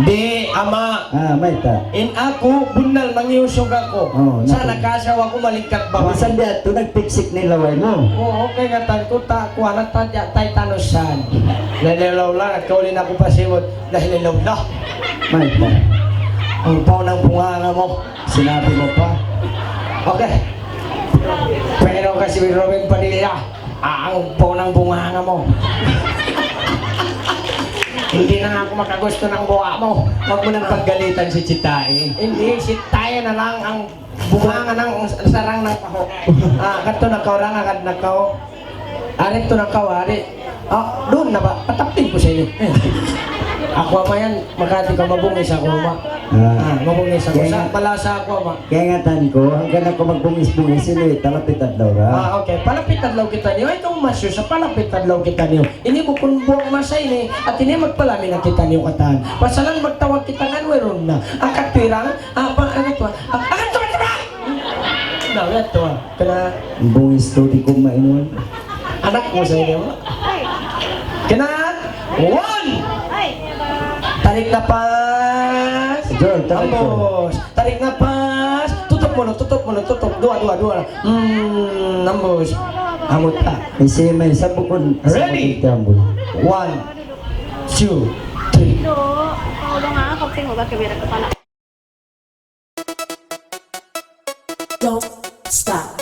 Di', ama'. Ah, mayta'? In aku, bunnal mangiusug aku. Oh, sa' nakasawa ku malingkat babai. Minsan biya' tu, nagpiksik na in laway mu. Oo, kaingatan ku, ta-, kuwan na ta-, tiyatanusan. Lahilaw la, nagkauli na aku pa simud. Lahilaw la. Mayta'? Ang paunang bunganga mu. Sinabi mu pa. Okay. Pero kasi Robin Padilla, ah, ang paunang bunganga mu. Hindi na aku makagusto ng buha mu. Huwag mo nang paggalitan si Chitae. Hindi, si Tae na lang ang bunganga ng sarang ng paho. Ah, kadtu na kaw, rang, agad na kaw. Ari, tu na kaw, ari. Ah, duun na ba? Patapin ku sa inyo. Eh. Aku, ama', yan, makati ka, mabungis aku, ama'. Ah. Ah, mabungis aku. Sa', malasa aku, ama'. Kaingatan ku, hangkan aku magbungis-bungis ini, palapit adlaw ra. Ah, okay. Palapit adlaw kitaniyu. Ay, kamu masyu, sa' palapit adlaw kitaniyu. Ini bukun buwak masa ini, at ini magpalami na kitaniyu katan. Pasalan magtawag kita ngan wayruun na. Akat pirang, apa, akat tu, ah, akat tu, akat tu, ah! Na, akat tu, ah. Kena. Bungis tu di' ku mainun. Anak mu sa' ini, oh. Kena. One. Tarik napas. Jol, tarik, Jol. Ambus. Tarik napas. Tutup mulut, tutup mulut, tutup. Dua, dua, dua. Hmm, ambus. Ambus ta. Isi may sabukun. Ready? Sabukun tambul. One, two, three. Don't stop.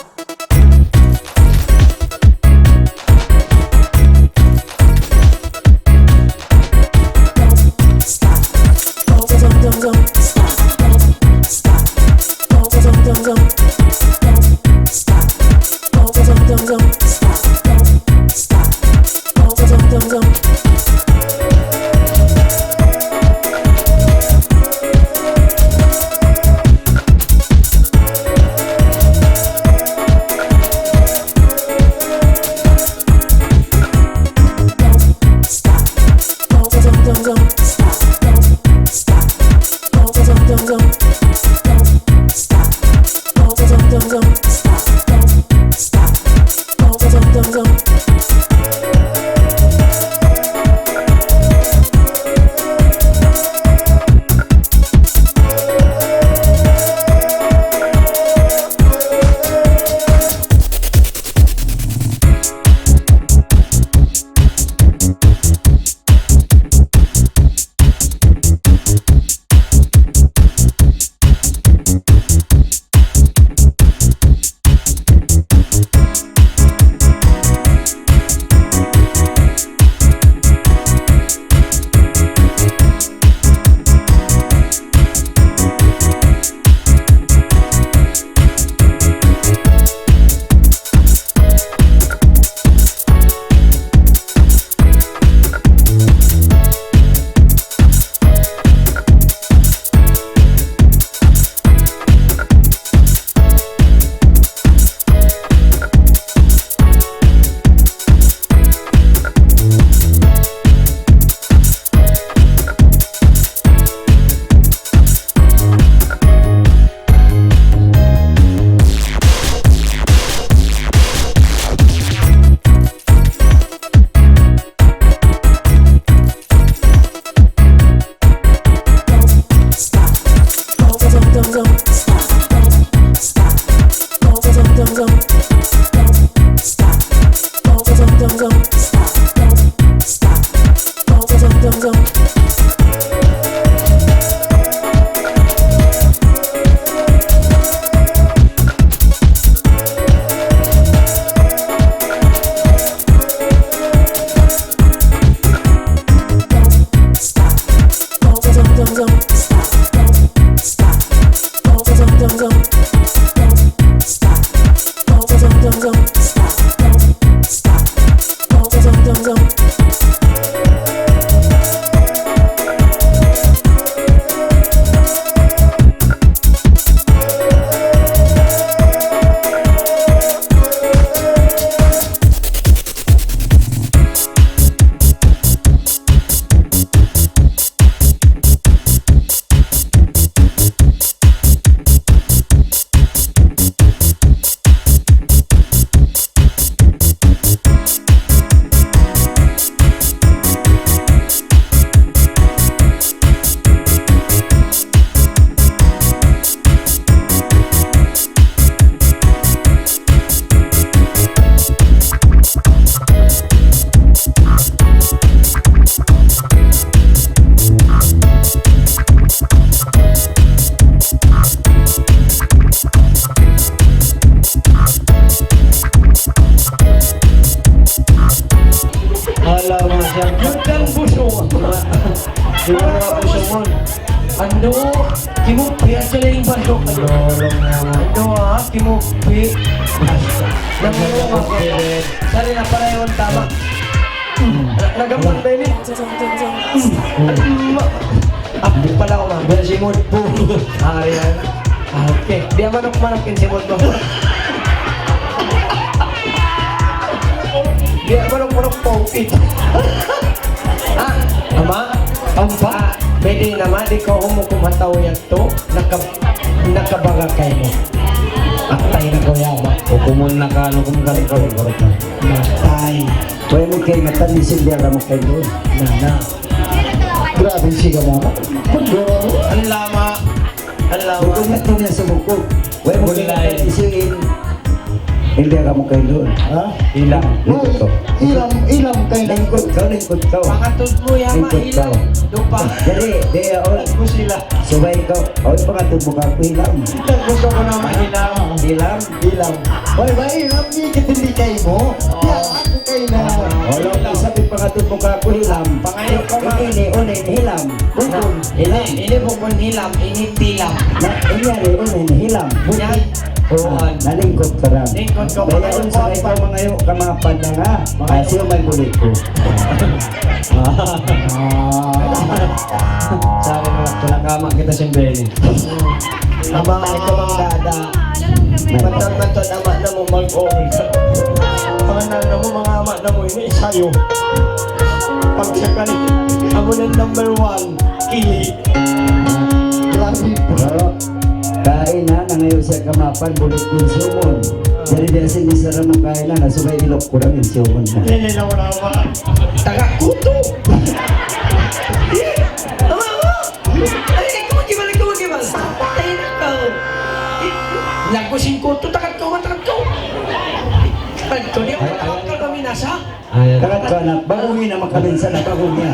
Ala, masya Allah. Yun ang gusto mo. Yun ang gusto mo. Ando, kimupi at sa laying bando. Lolong naman. Ando, ah, kimupi. Nang-, Sari na para yun, tama. Na-, nagapan ba ini? Abdi pala ako, ma. Biya' simud po. Ah, yan. Ah, okay. Biya' manok-manok in simud mo. Biya' manok-manok po. Ah, ama? Ampa? Ah, pwede naman, di' kaw humukum ha tau yadtu, nakab-, nakabaga kaymu. Atay na kaw, ya, ama. Hukumun na ka, hukum ka, ikaw, ikaw. Matay. Way mu kaingatan, misan biya' kamu kaingatan. Na, na. Grabe siya ka, mama. Pagkoro. Ang lama. Ang lama. Bukun na ito niya sa bukog. Way mu kaingatan, misan in-, in biya' kamu kaingatan. Ha? Ilam. Uy, ilam, ilam kaingatan. Lingkod ka, lingkod ka. Pangatud mu, ya, ma, Lingkod ka. Ilam. Dupa. Jadi, dia, oh. Lingkod sila. Subay kaw, aw, pangatud mu kāku' hilam. Gusto ko na mahilam. Hilam? Hilam. Hoy, ba, hilam, di' kitindi kaymu. Oh. Ya, aku kay na. Wala', isab in pangatud mu kāku' hilam. Pangayu' ka, ma. Ini, unu in hilam. Bukun. Hilam. Ini bukun hilam, ini tilam. Na, ini ari, unu in hilam. Bukun. Yan. Oh, ah, nalingkod ka ra. Lingkod ka. Kaya yun sa kayo, mangayu' ka, mapan na nga. Mangayu'. Ah, siya may bulit ko. Ah. Sabi mo, tulakama kita sin Benny. Ama, ikaw ang dada. Mantag-mantag ama namu' mag-on. Mga anak namu', mga ama namu', ini sayu. Pagsakali, amu na number one, kili. Grabe. Pero, kaina, nangayu' siya kamapan, bulit in siyumun. Jadi, biya' sin isara mu kaina, na subay ilok kurang in siyumun. Ini na wala ba? Taga Kutu. Ama, ama. Ay, ikaw, di ba, ikaw, di ba? Patay na ka. Lagu sin Kutu, takat ka, takat ka. Takat ka, di ba? Ay, ay. Takat ka, kami nasa. Ay. Takat ka na, bago niya na makaminsan na, bago niya.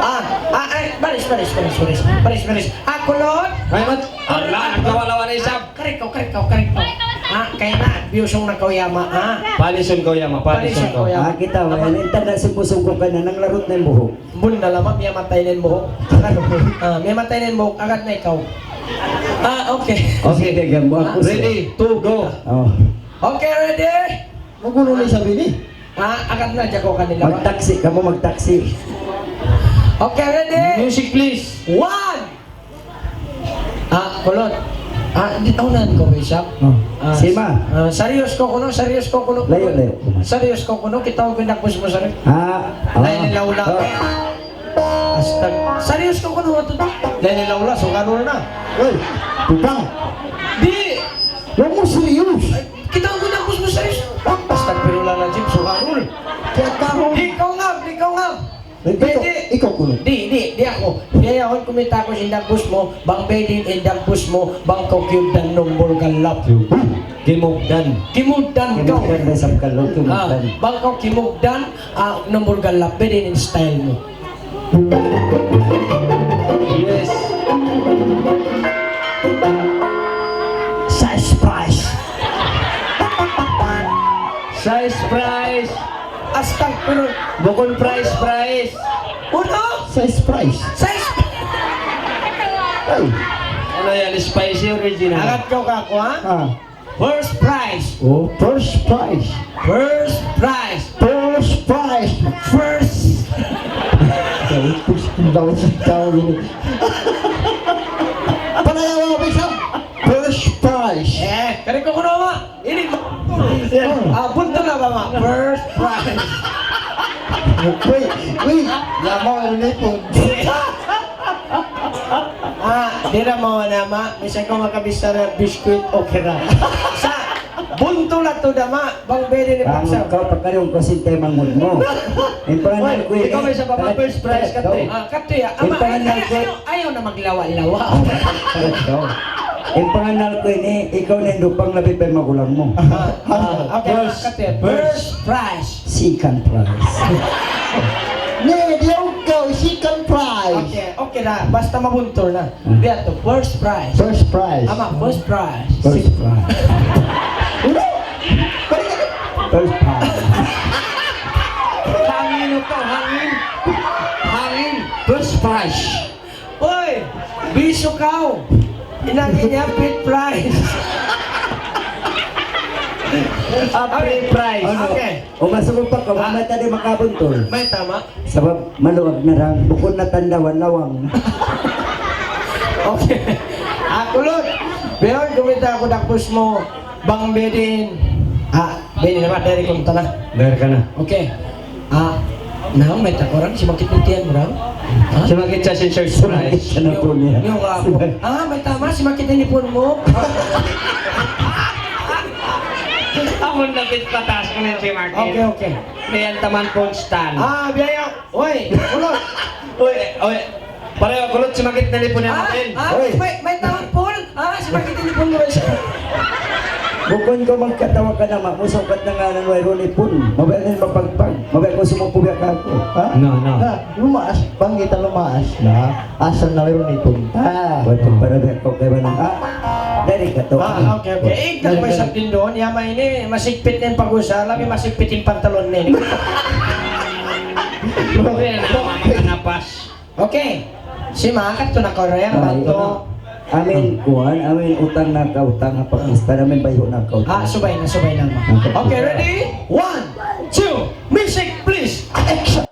Ah, ah, ay, baris, baris, baris, baris. Baris, baris. Ah, kulot. Ay, mat-, ala, nagkawala-wala isab. Karik kaw, karik kaw, karik kaw. Ah, kay na, biyusong na kaw yama, ah. Palisun kaw yama, palisun kaw. Palisun kaw yama. Ah, kita', wa, yan in tanda' sin busung ku kaniya, nanglarut na in buhuk. Bun na lama, miyamatay na in buhuk. Ah, miyamatay na in buhuk, agad na ikaw. Ah, okay. Okay, kaya mo ako, sir. Ready, two, go. Oh. Okay, ready? Magulo na sabi ni. Ah, agad na, jago kanila. Magtaksi, kamu magtaksi. Okay, ready? Music, please. One. Ah, kulot. Ah, di' taunan ko, Bishop. Oh. Ah, sima. Ah, serious ko kuno, serious ko kuno. Layo, layo. Serious ko kuno, kita' mu pinakbus mu, serious. Ah, ah. Lain laula. Oh. Astag. Serious ko kuno, atu. Lain laula, sugarol na. Uy, tukang. Di'. Huwag mo serious. Ay, kita' mu pinakbus mu, serious. Astagfirullahaladzim, sugarol. Kaya ka ho. Di' kaw ngab, di' kaw ngab. Ikaw, ikaw kuno. Di', di', di' aku. Biya' yaun kumita' aku sin dagbus mu, bang biyadiin in dagbus mu, bang kaw kiyugdan numbul galap. Huh? Kimugdan. Kimugdan kaw. Kimugdan na isab kalu, kimugdan. Ah, bang kaw kimugdan, ah, numbul galap, biyadiin in style mu. Yes. Surprise. Surprise. Ah, Bukun fries, fries. Unu? Size fries. Size. Ay. Unu yan, spicy original. Angat kaw kāku', ha? Ah. First prize. Oh, first prize. First prize. First prize. First. Daw, first, daw, daw, ini. Panayawa, bisa. First prize. Eh, kari ku kunu' ma. Ini, ah, buntul na ba, ma? First prize. Wait, wait. Lama, ini pun. Ah, di' na mawa' na, ma. Misan kaw makabichara biscuit, okay ra. Sa', buntul na tuud, ma. Bang biyadiin in pagsaw. Kaw, pagkarihun kaw sin taymanghud mu. In pangannal ku ini, ikaw may isa pa, ma, first prize, katu'. Ah, katu', ya. In pangannal ku, ayaw, ayaw na maglawa-lawa. Oh, correct daw. In pangannal ku ini, ikaw na in dupang labi pa in magulang mu. Ah, okay, katu', ya. First prize. Second prize. Ne, di' ikaw, second prize. Okay, okay na. Basta mabuntul na. Hmm. Biya' tu, first prize. First prize. Ama, first prize. First prize. First prize. Hangin ito, hangin. Hangin. First prize. Uy, bisu kaw. Inagi niya, fifth prize. Ah, fifth prize. Okay. O, masuko pa ka, ah, mayta' di' makabuntul. Mayta', ma? Sabab maluag na ra, bukun na tandawan, lawang. Okay. Ah, kulut. Bihaun, kumita' aku dakpus mu, bang biyadiin. Ah, bini na, ma, dari kunta na. Bayar ka na. Okay. Ah, na, mayta' ku ra, simakit in tiyan mu ra. Ha? Simakit sa sin surprise. Simakit sa napun niya. Yung, yung, ah, ah, mayta', ma, simakit in ipun mu. Amun lapit pataas ka na, simakit. Okay, okay. Yan taman phone stand. Ah, biya' yan. Uy, kulut. Uy, uy. Pare, kulut, simakit in ipun niya, ah, Martin. Ah, uy. May, mayta' phone. Ah, simakit in ipun mu. Bukun kaw magkatawa ka na, ma, musukat na nga nan wayruun ipun. Mabaya' na in mapagpag. Mabaya' kaw sumumpu biya' kāku'. Ha? No, no. Ha, lumaas. Bang kita lumaas na. Asal na wayruun ipun. Ah. Buat para biya' kaw kaibanan. Ah, dari katu'. Ah, okay, okay. Eh, ikaw may sabdin duun. Yama ini, masigpit in pag-usa. Labi masigpit in pantalon ini. Uy, na, mama, kanapas. Okay. Sima, katu' na kaw, Ray, ah, bantu. Amin, kuwan, amin, utang na kautang, ha Pakistan, amin, bayhu' na kautang. Ah, subay na, subay na, ma. Okay. Okay, ready? One, two, music, please. Action.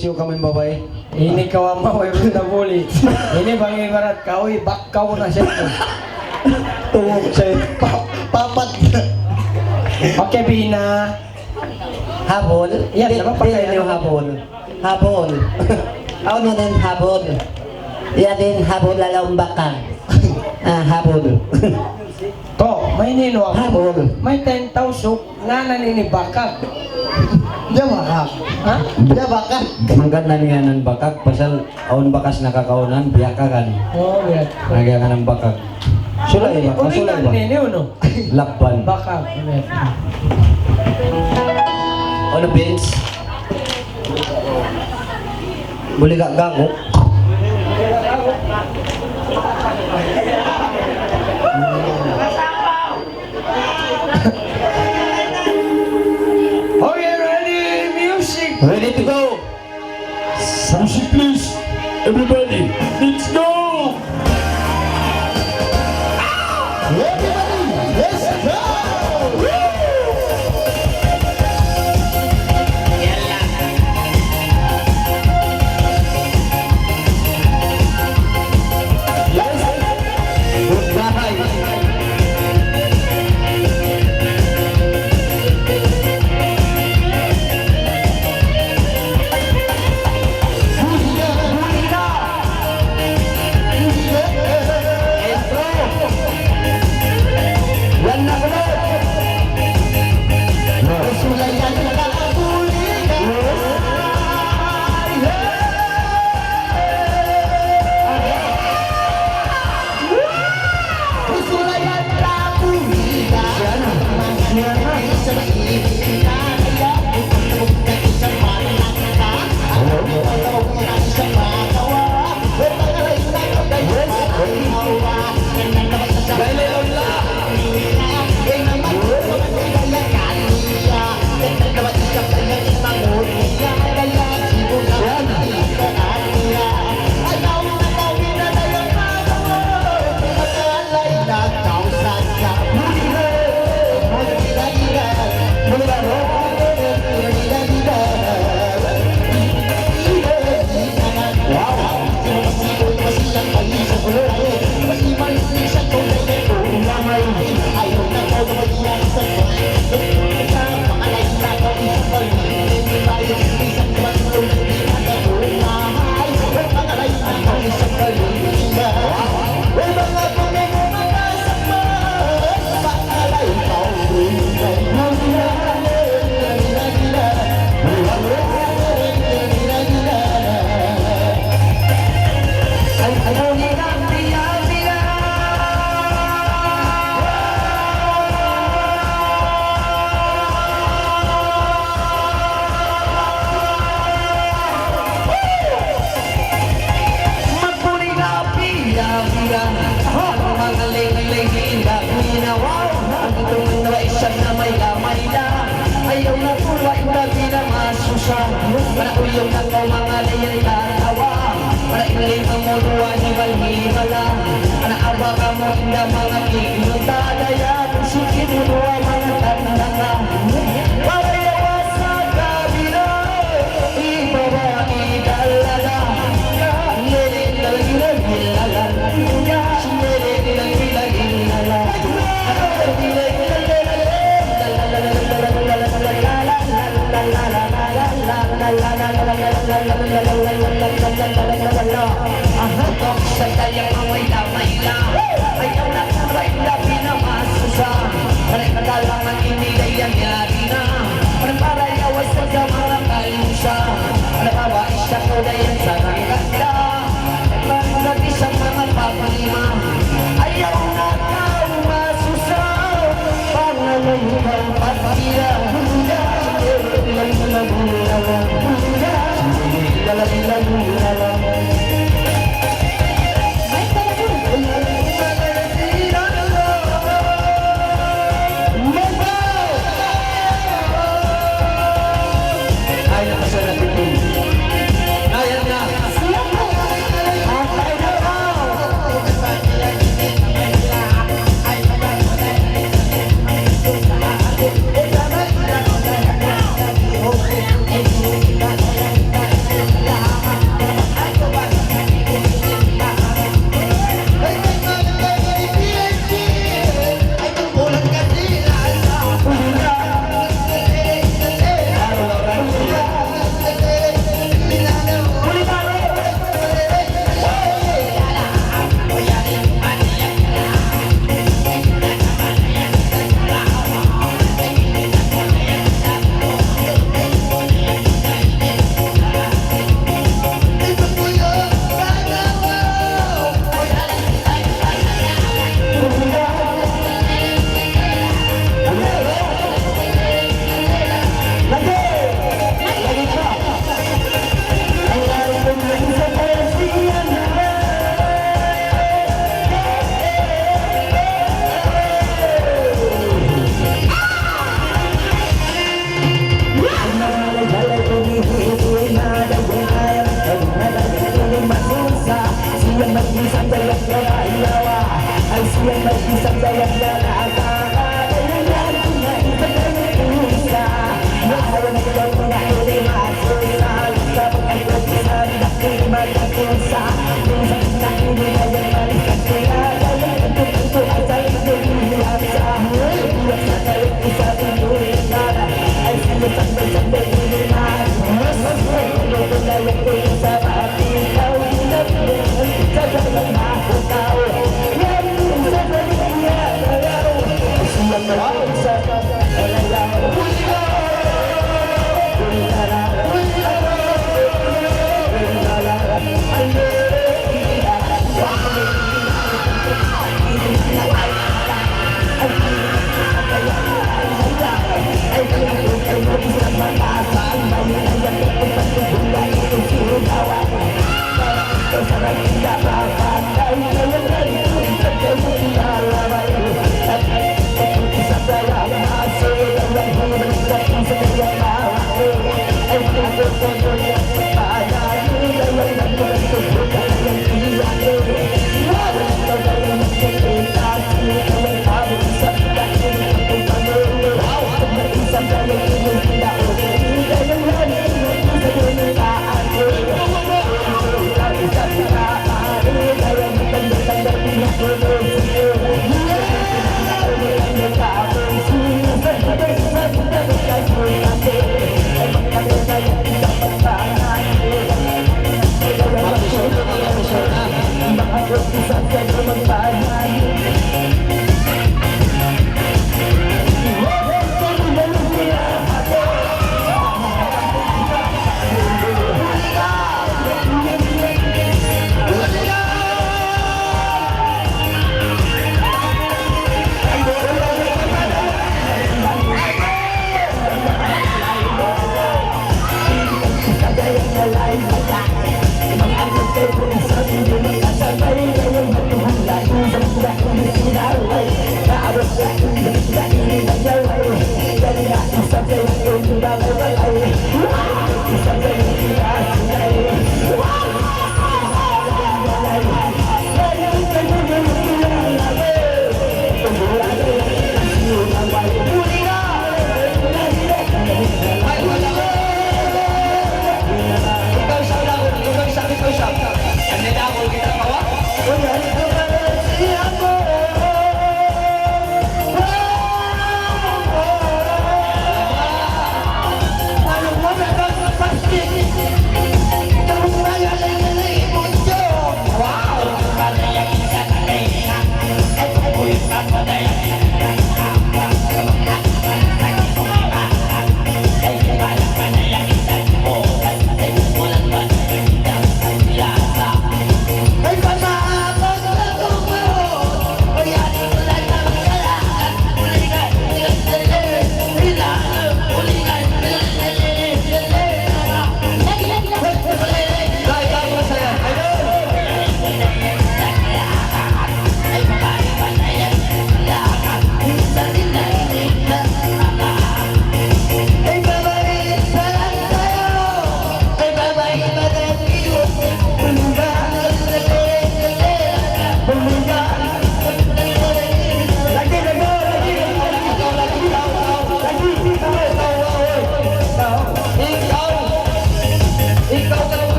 Siyu kamu in babai. Ini kaw ama, way na buli. Ini bang ibarat kaw, ibak kaw na siya. Tungok siya. Pa-, papat. Okay, bina. Habul? Yan, di, naman di, pagkaya ano, naman. Habul. Habul. Ano na in habul? Yan in habul, alam bakang. Ah, habul. To, may nino ako. Habul. May ten thousand. Ngānan ini bakag. Di' bakag. Ha? Di' bakag. Hangkan na niya nan bakag, pasal awn bakas nakakaunan, biyakagan. Oh, biyak. Lagi ka ng bakag. Sulay ba? Sulay ba? Ini, ini, ano? Laban. Bakag. Ano, Vince? Buli ka gago. Okay, ready, music. Ready to go. Music, please. Everybody, let's go. Everybody, let's go. Yes. Goodbye. Magpuli na pila-pila. Ha, manga ling-ling, hindi na wow. Ang tunay na isang na may lamay na. Ayaw na tuwa, hindi na masusa. Para uyong na kaw, manga layay tatawa. Para iling ang muduwa, himal-himal lang. Ana aba kamu, hindi manga kinuta. Daya, suki muduwa, manga tanda ka. Para yawa sa kabila. Sa manga paglima, ayaw na kaw masusa. Pangalan ng pagkira.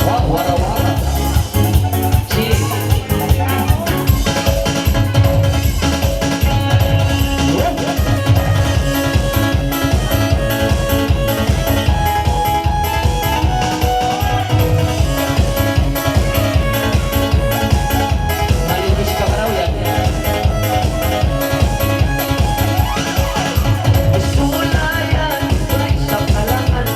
Wa-, wara-wara. Sige. Malinis ka, Karawi, yan. Gusto mo na yan, ay sa kalangan.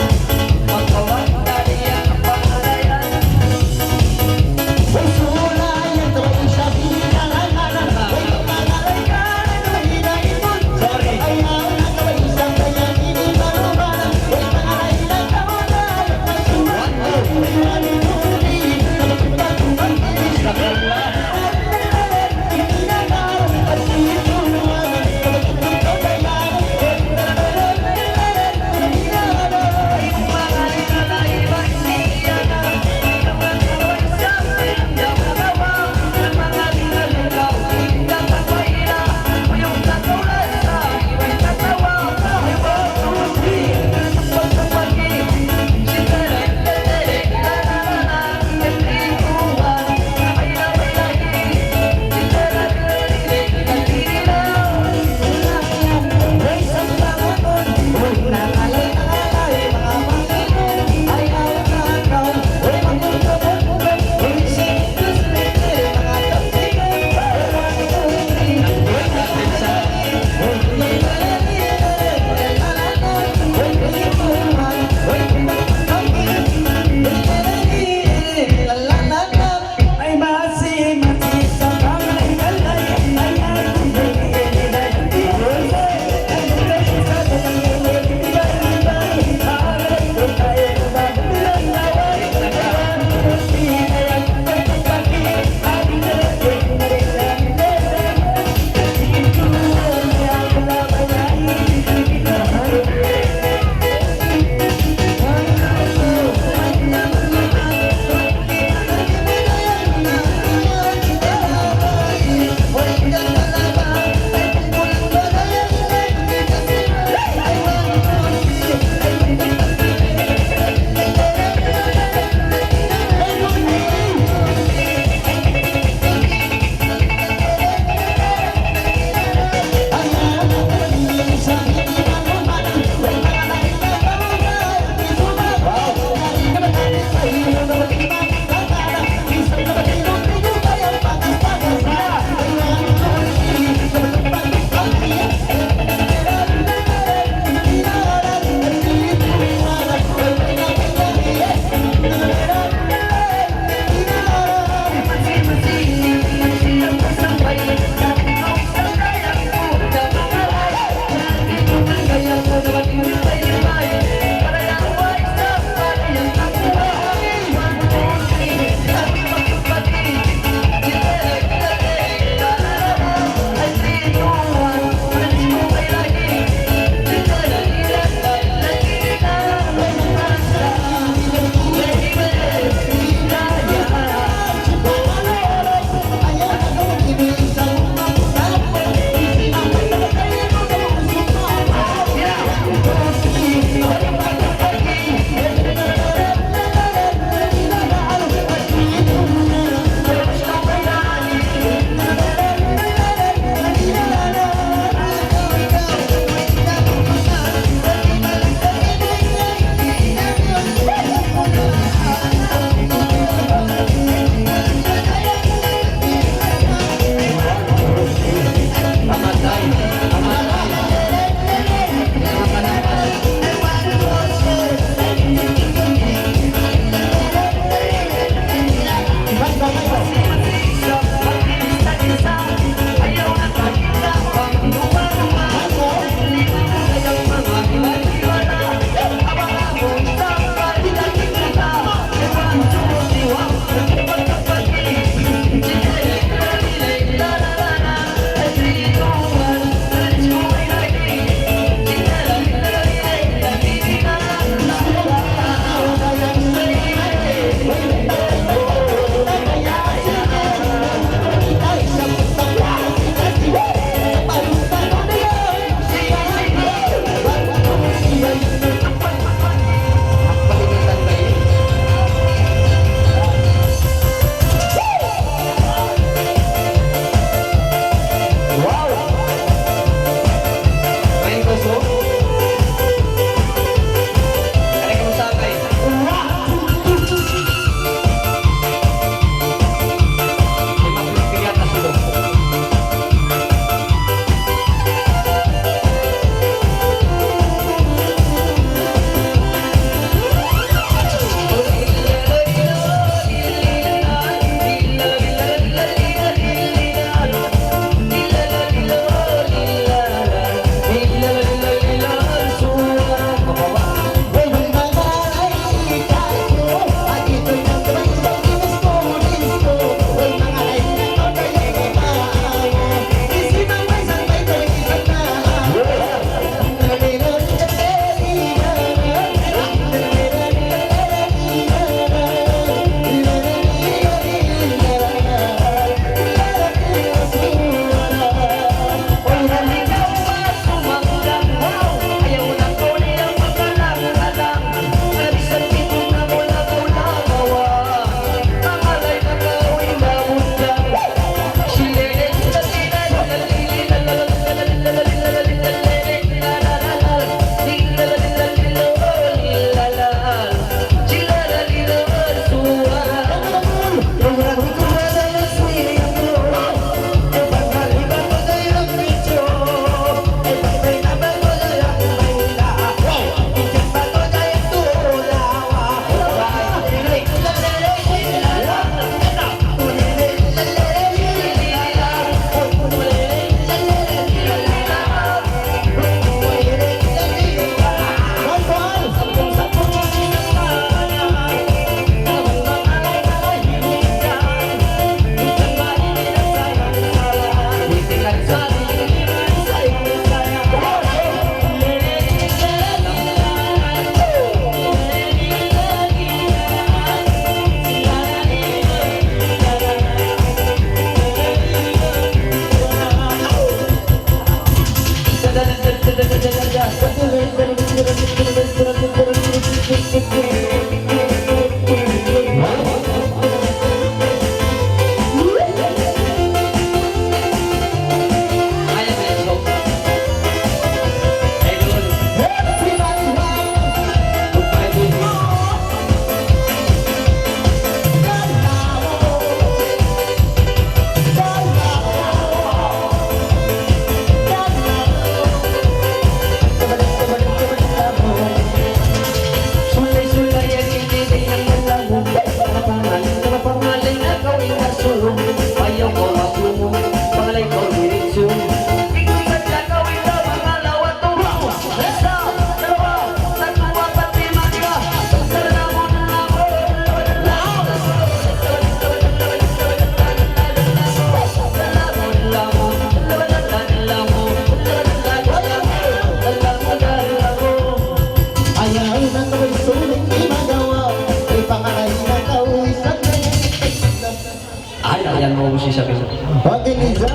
Yan, maubus isab, isab. Okay, Liza.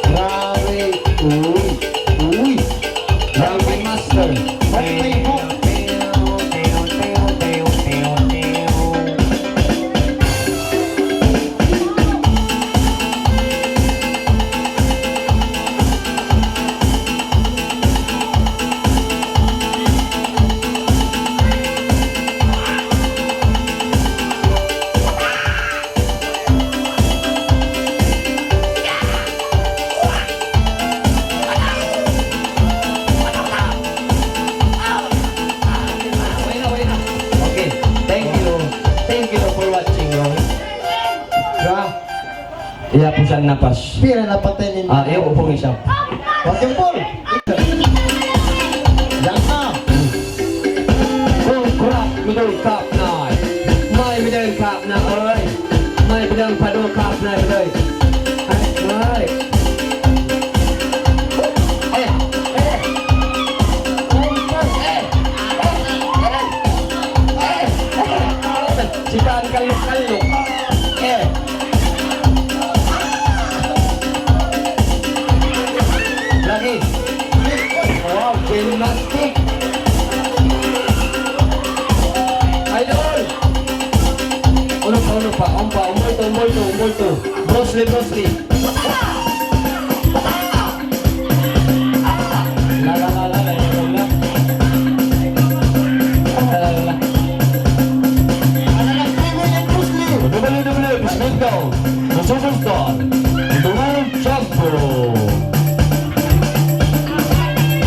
Grabe. Uy. Uy. Grabe, master. Ba't may hook? Okay. Thank you. Thank you for watching, no? Ra. Iya, pusan napas. Pira na patay ni Ah, iyo, upong isa. Pagkimpol. Yan na. Kung kurap, midoy kap na. May midoy kap na, oy. May midoy pado kap na, midoy. Ay, ay. Eh, eh. Eh, eh. Eh, eh. Si Tan kaluk-kaluk. Eh. Lagi. Wow, gymnastic. Idol. Unu pa, unu pa, umpa, umultu, umultu, umultu. Bruce Lee, Bruce Lee. La, la, la, la, la, la, la. La, la, la, la. Ana nagpili ng Bruce Lee. W W F SmackDown, the Superstar, Donald Trump.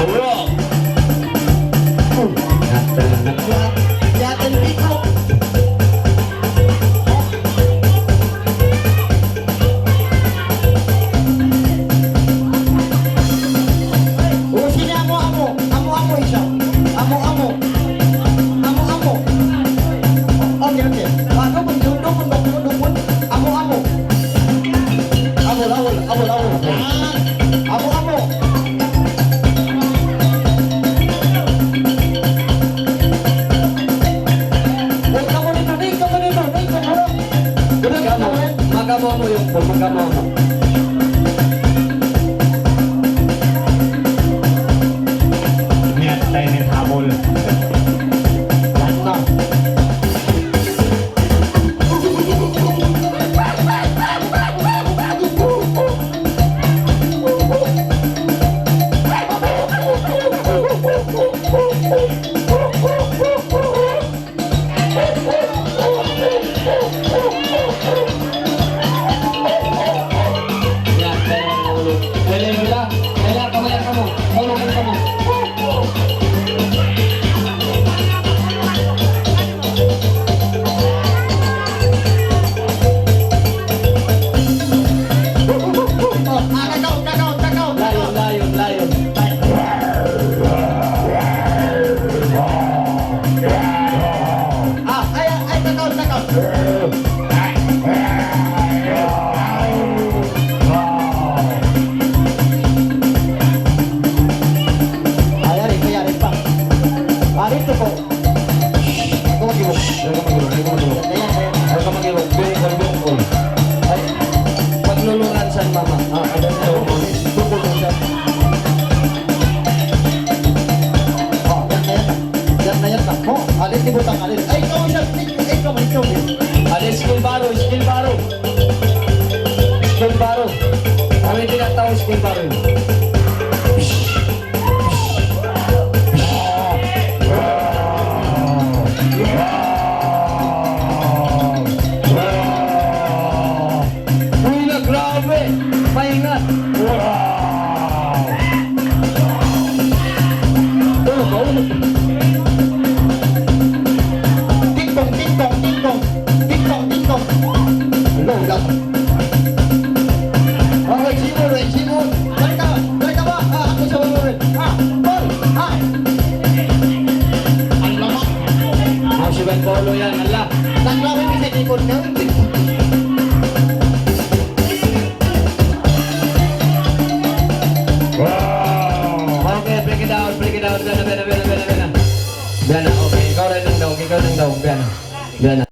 Rock. Yatan, yatan, piko. Butang alin. Ay, ikaw siya. Ay, ikaw, ikaw. Ada skill baru, skill baru. Skill baru. Kami tidak tahu skill baru. Uy, na, grabe! Maingat! Wow! Tulog ka, tulog. Ting tong, ting tong, ting tong. Ting tong, ting tong. Hello, hello. Okay, Jimon, Jimon. Balik ka, balik ka ba? Ah, aku sa baba rin. Ah, ball. Ah. Ang lama. Mau si Bang Paulo yan, ala. Naglabi mi sa likod na. Wow. Okay, break it down, break it down. Biyana, biyana, biyana, biyana, biyana. Biyana, okay. Ikaw rin ang daog, ikaw rin ang daog, biyana. Biyana.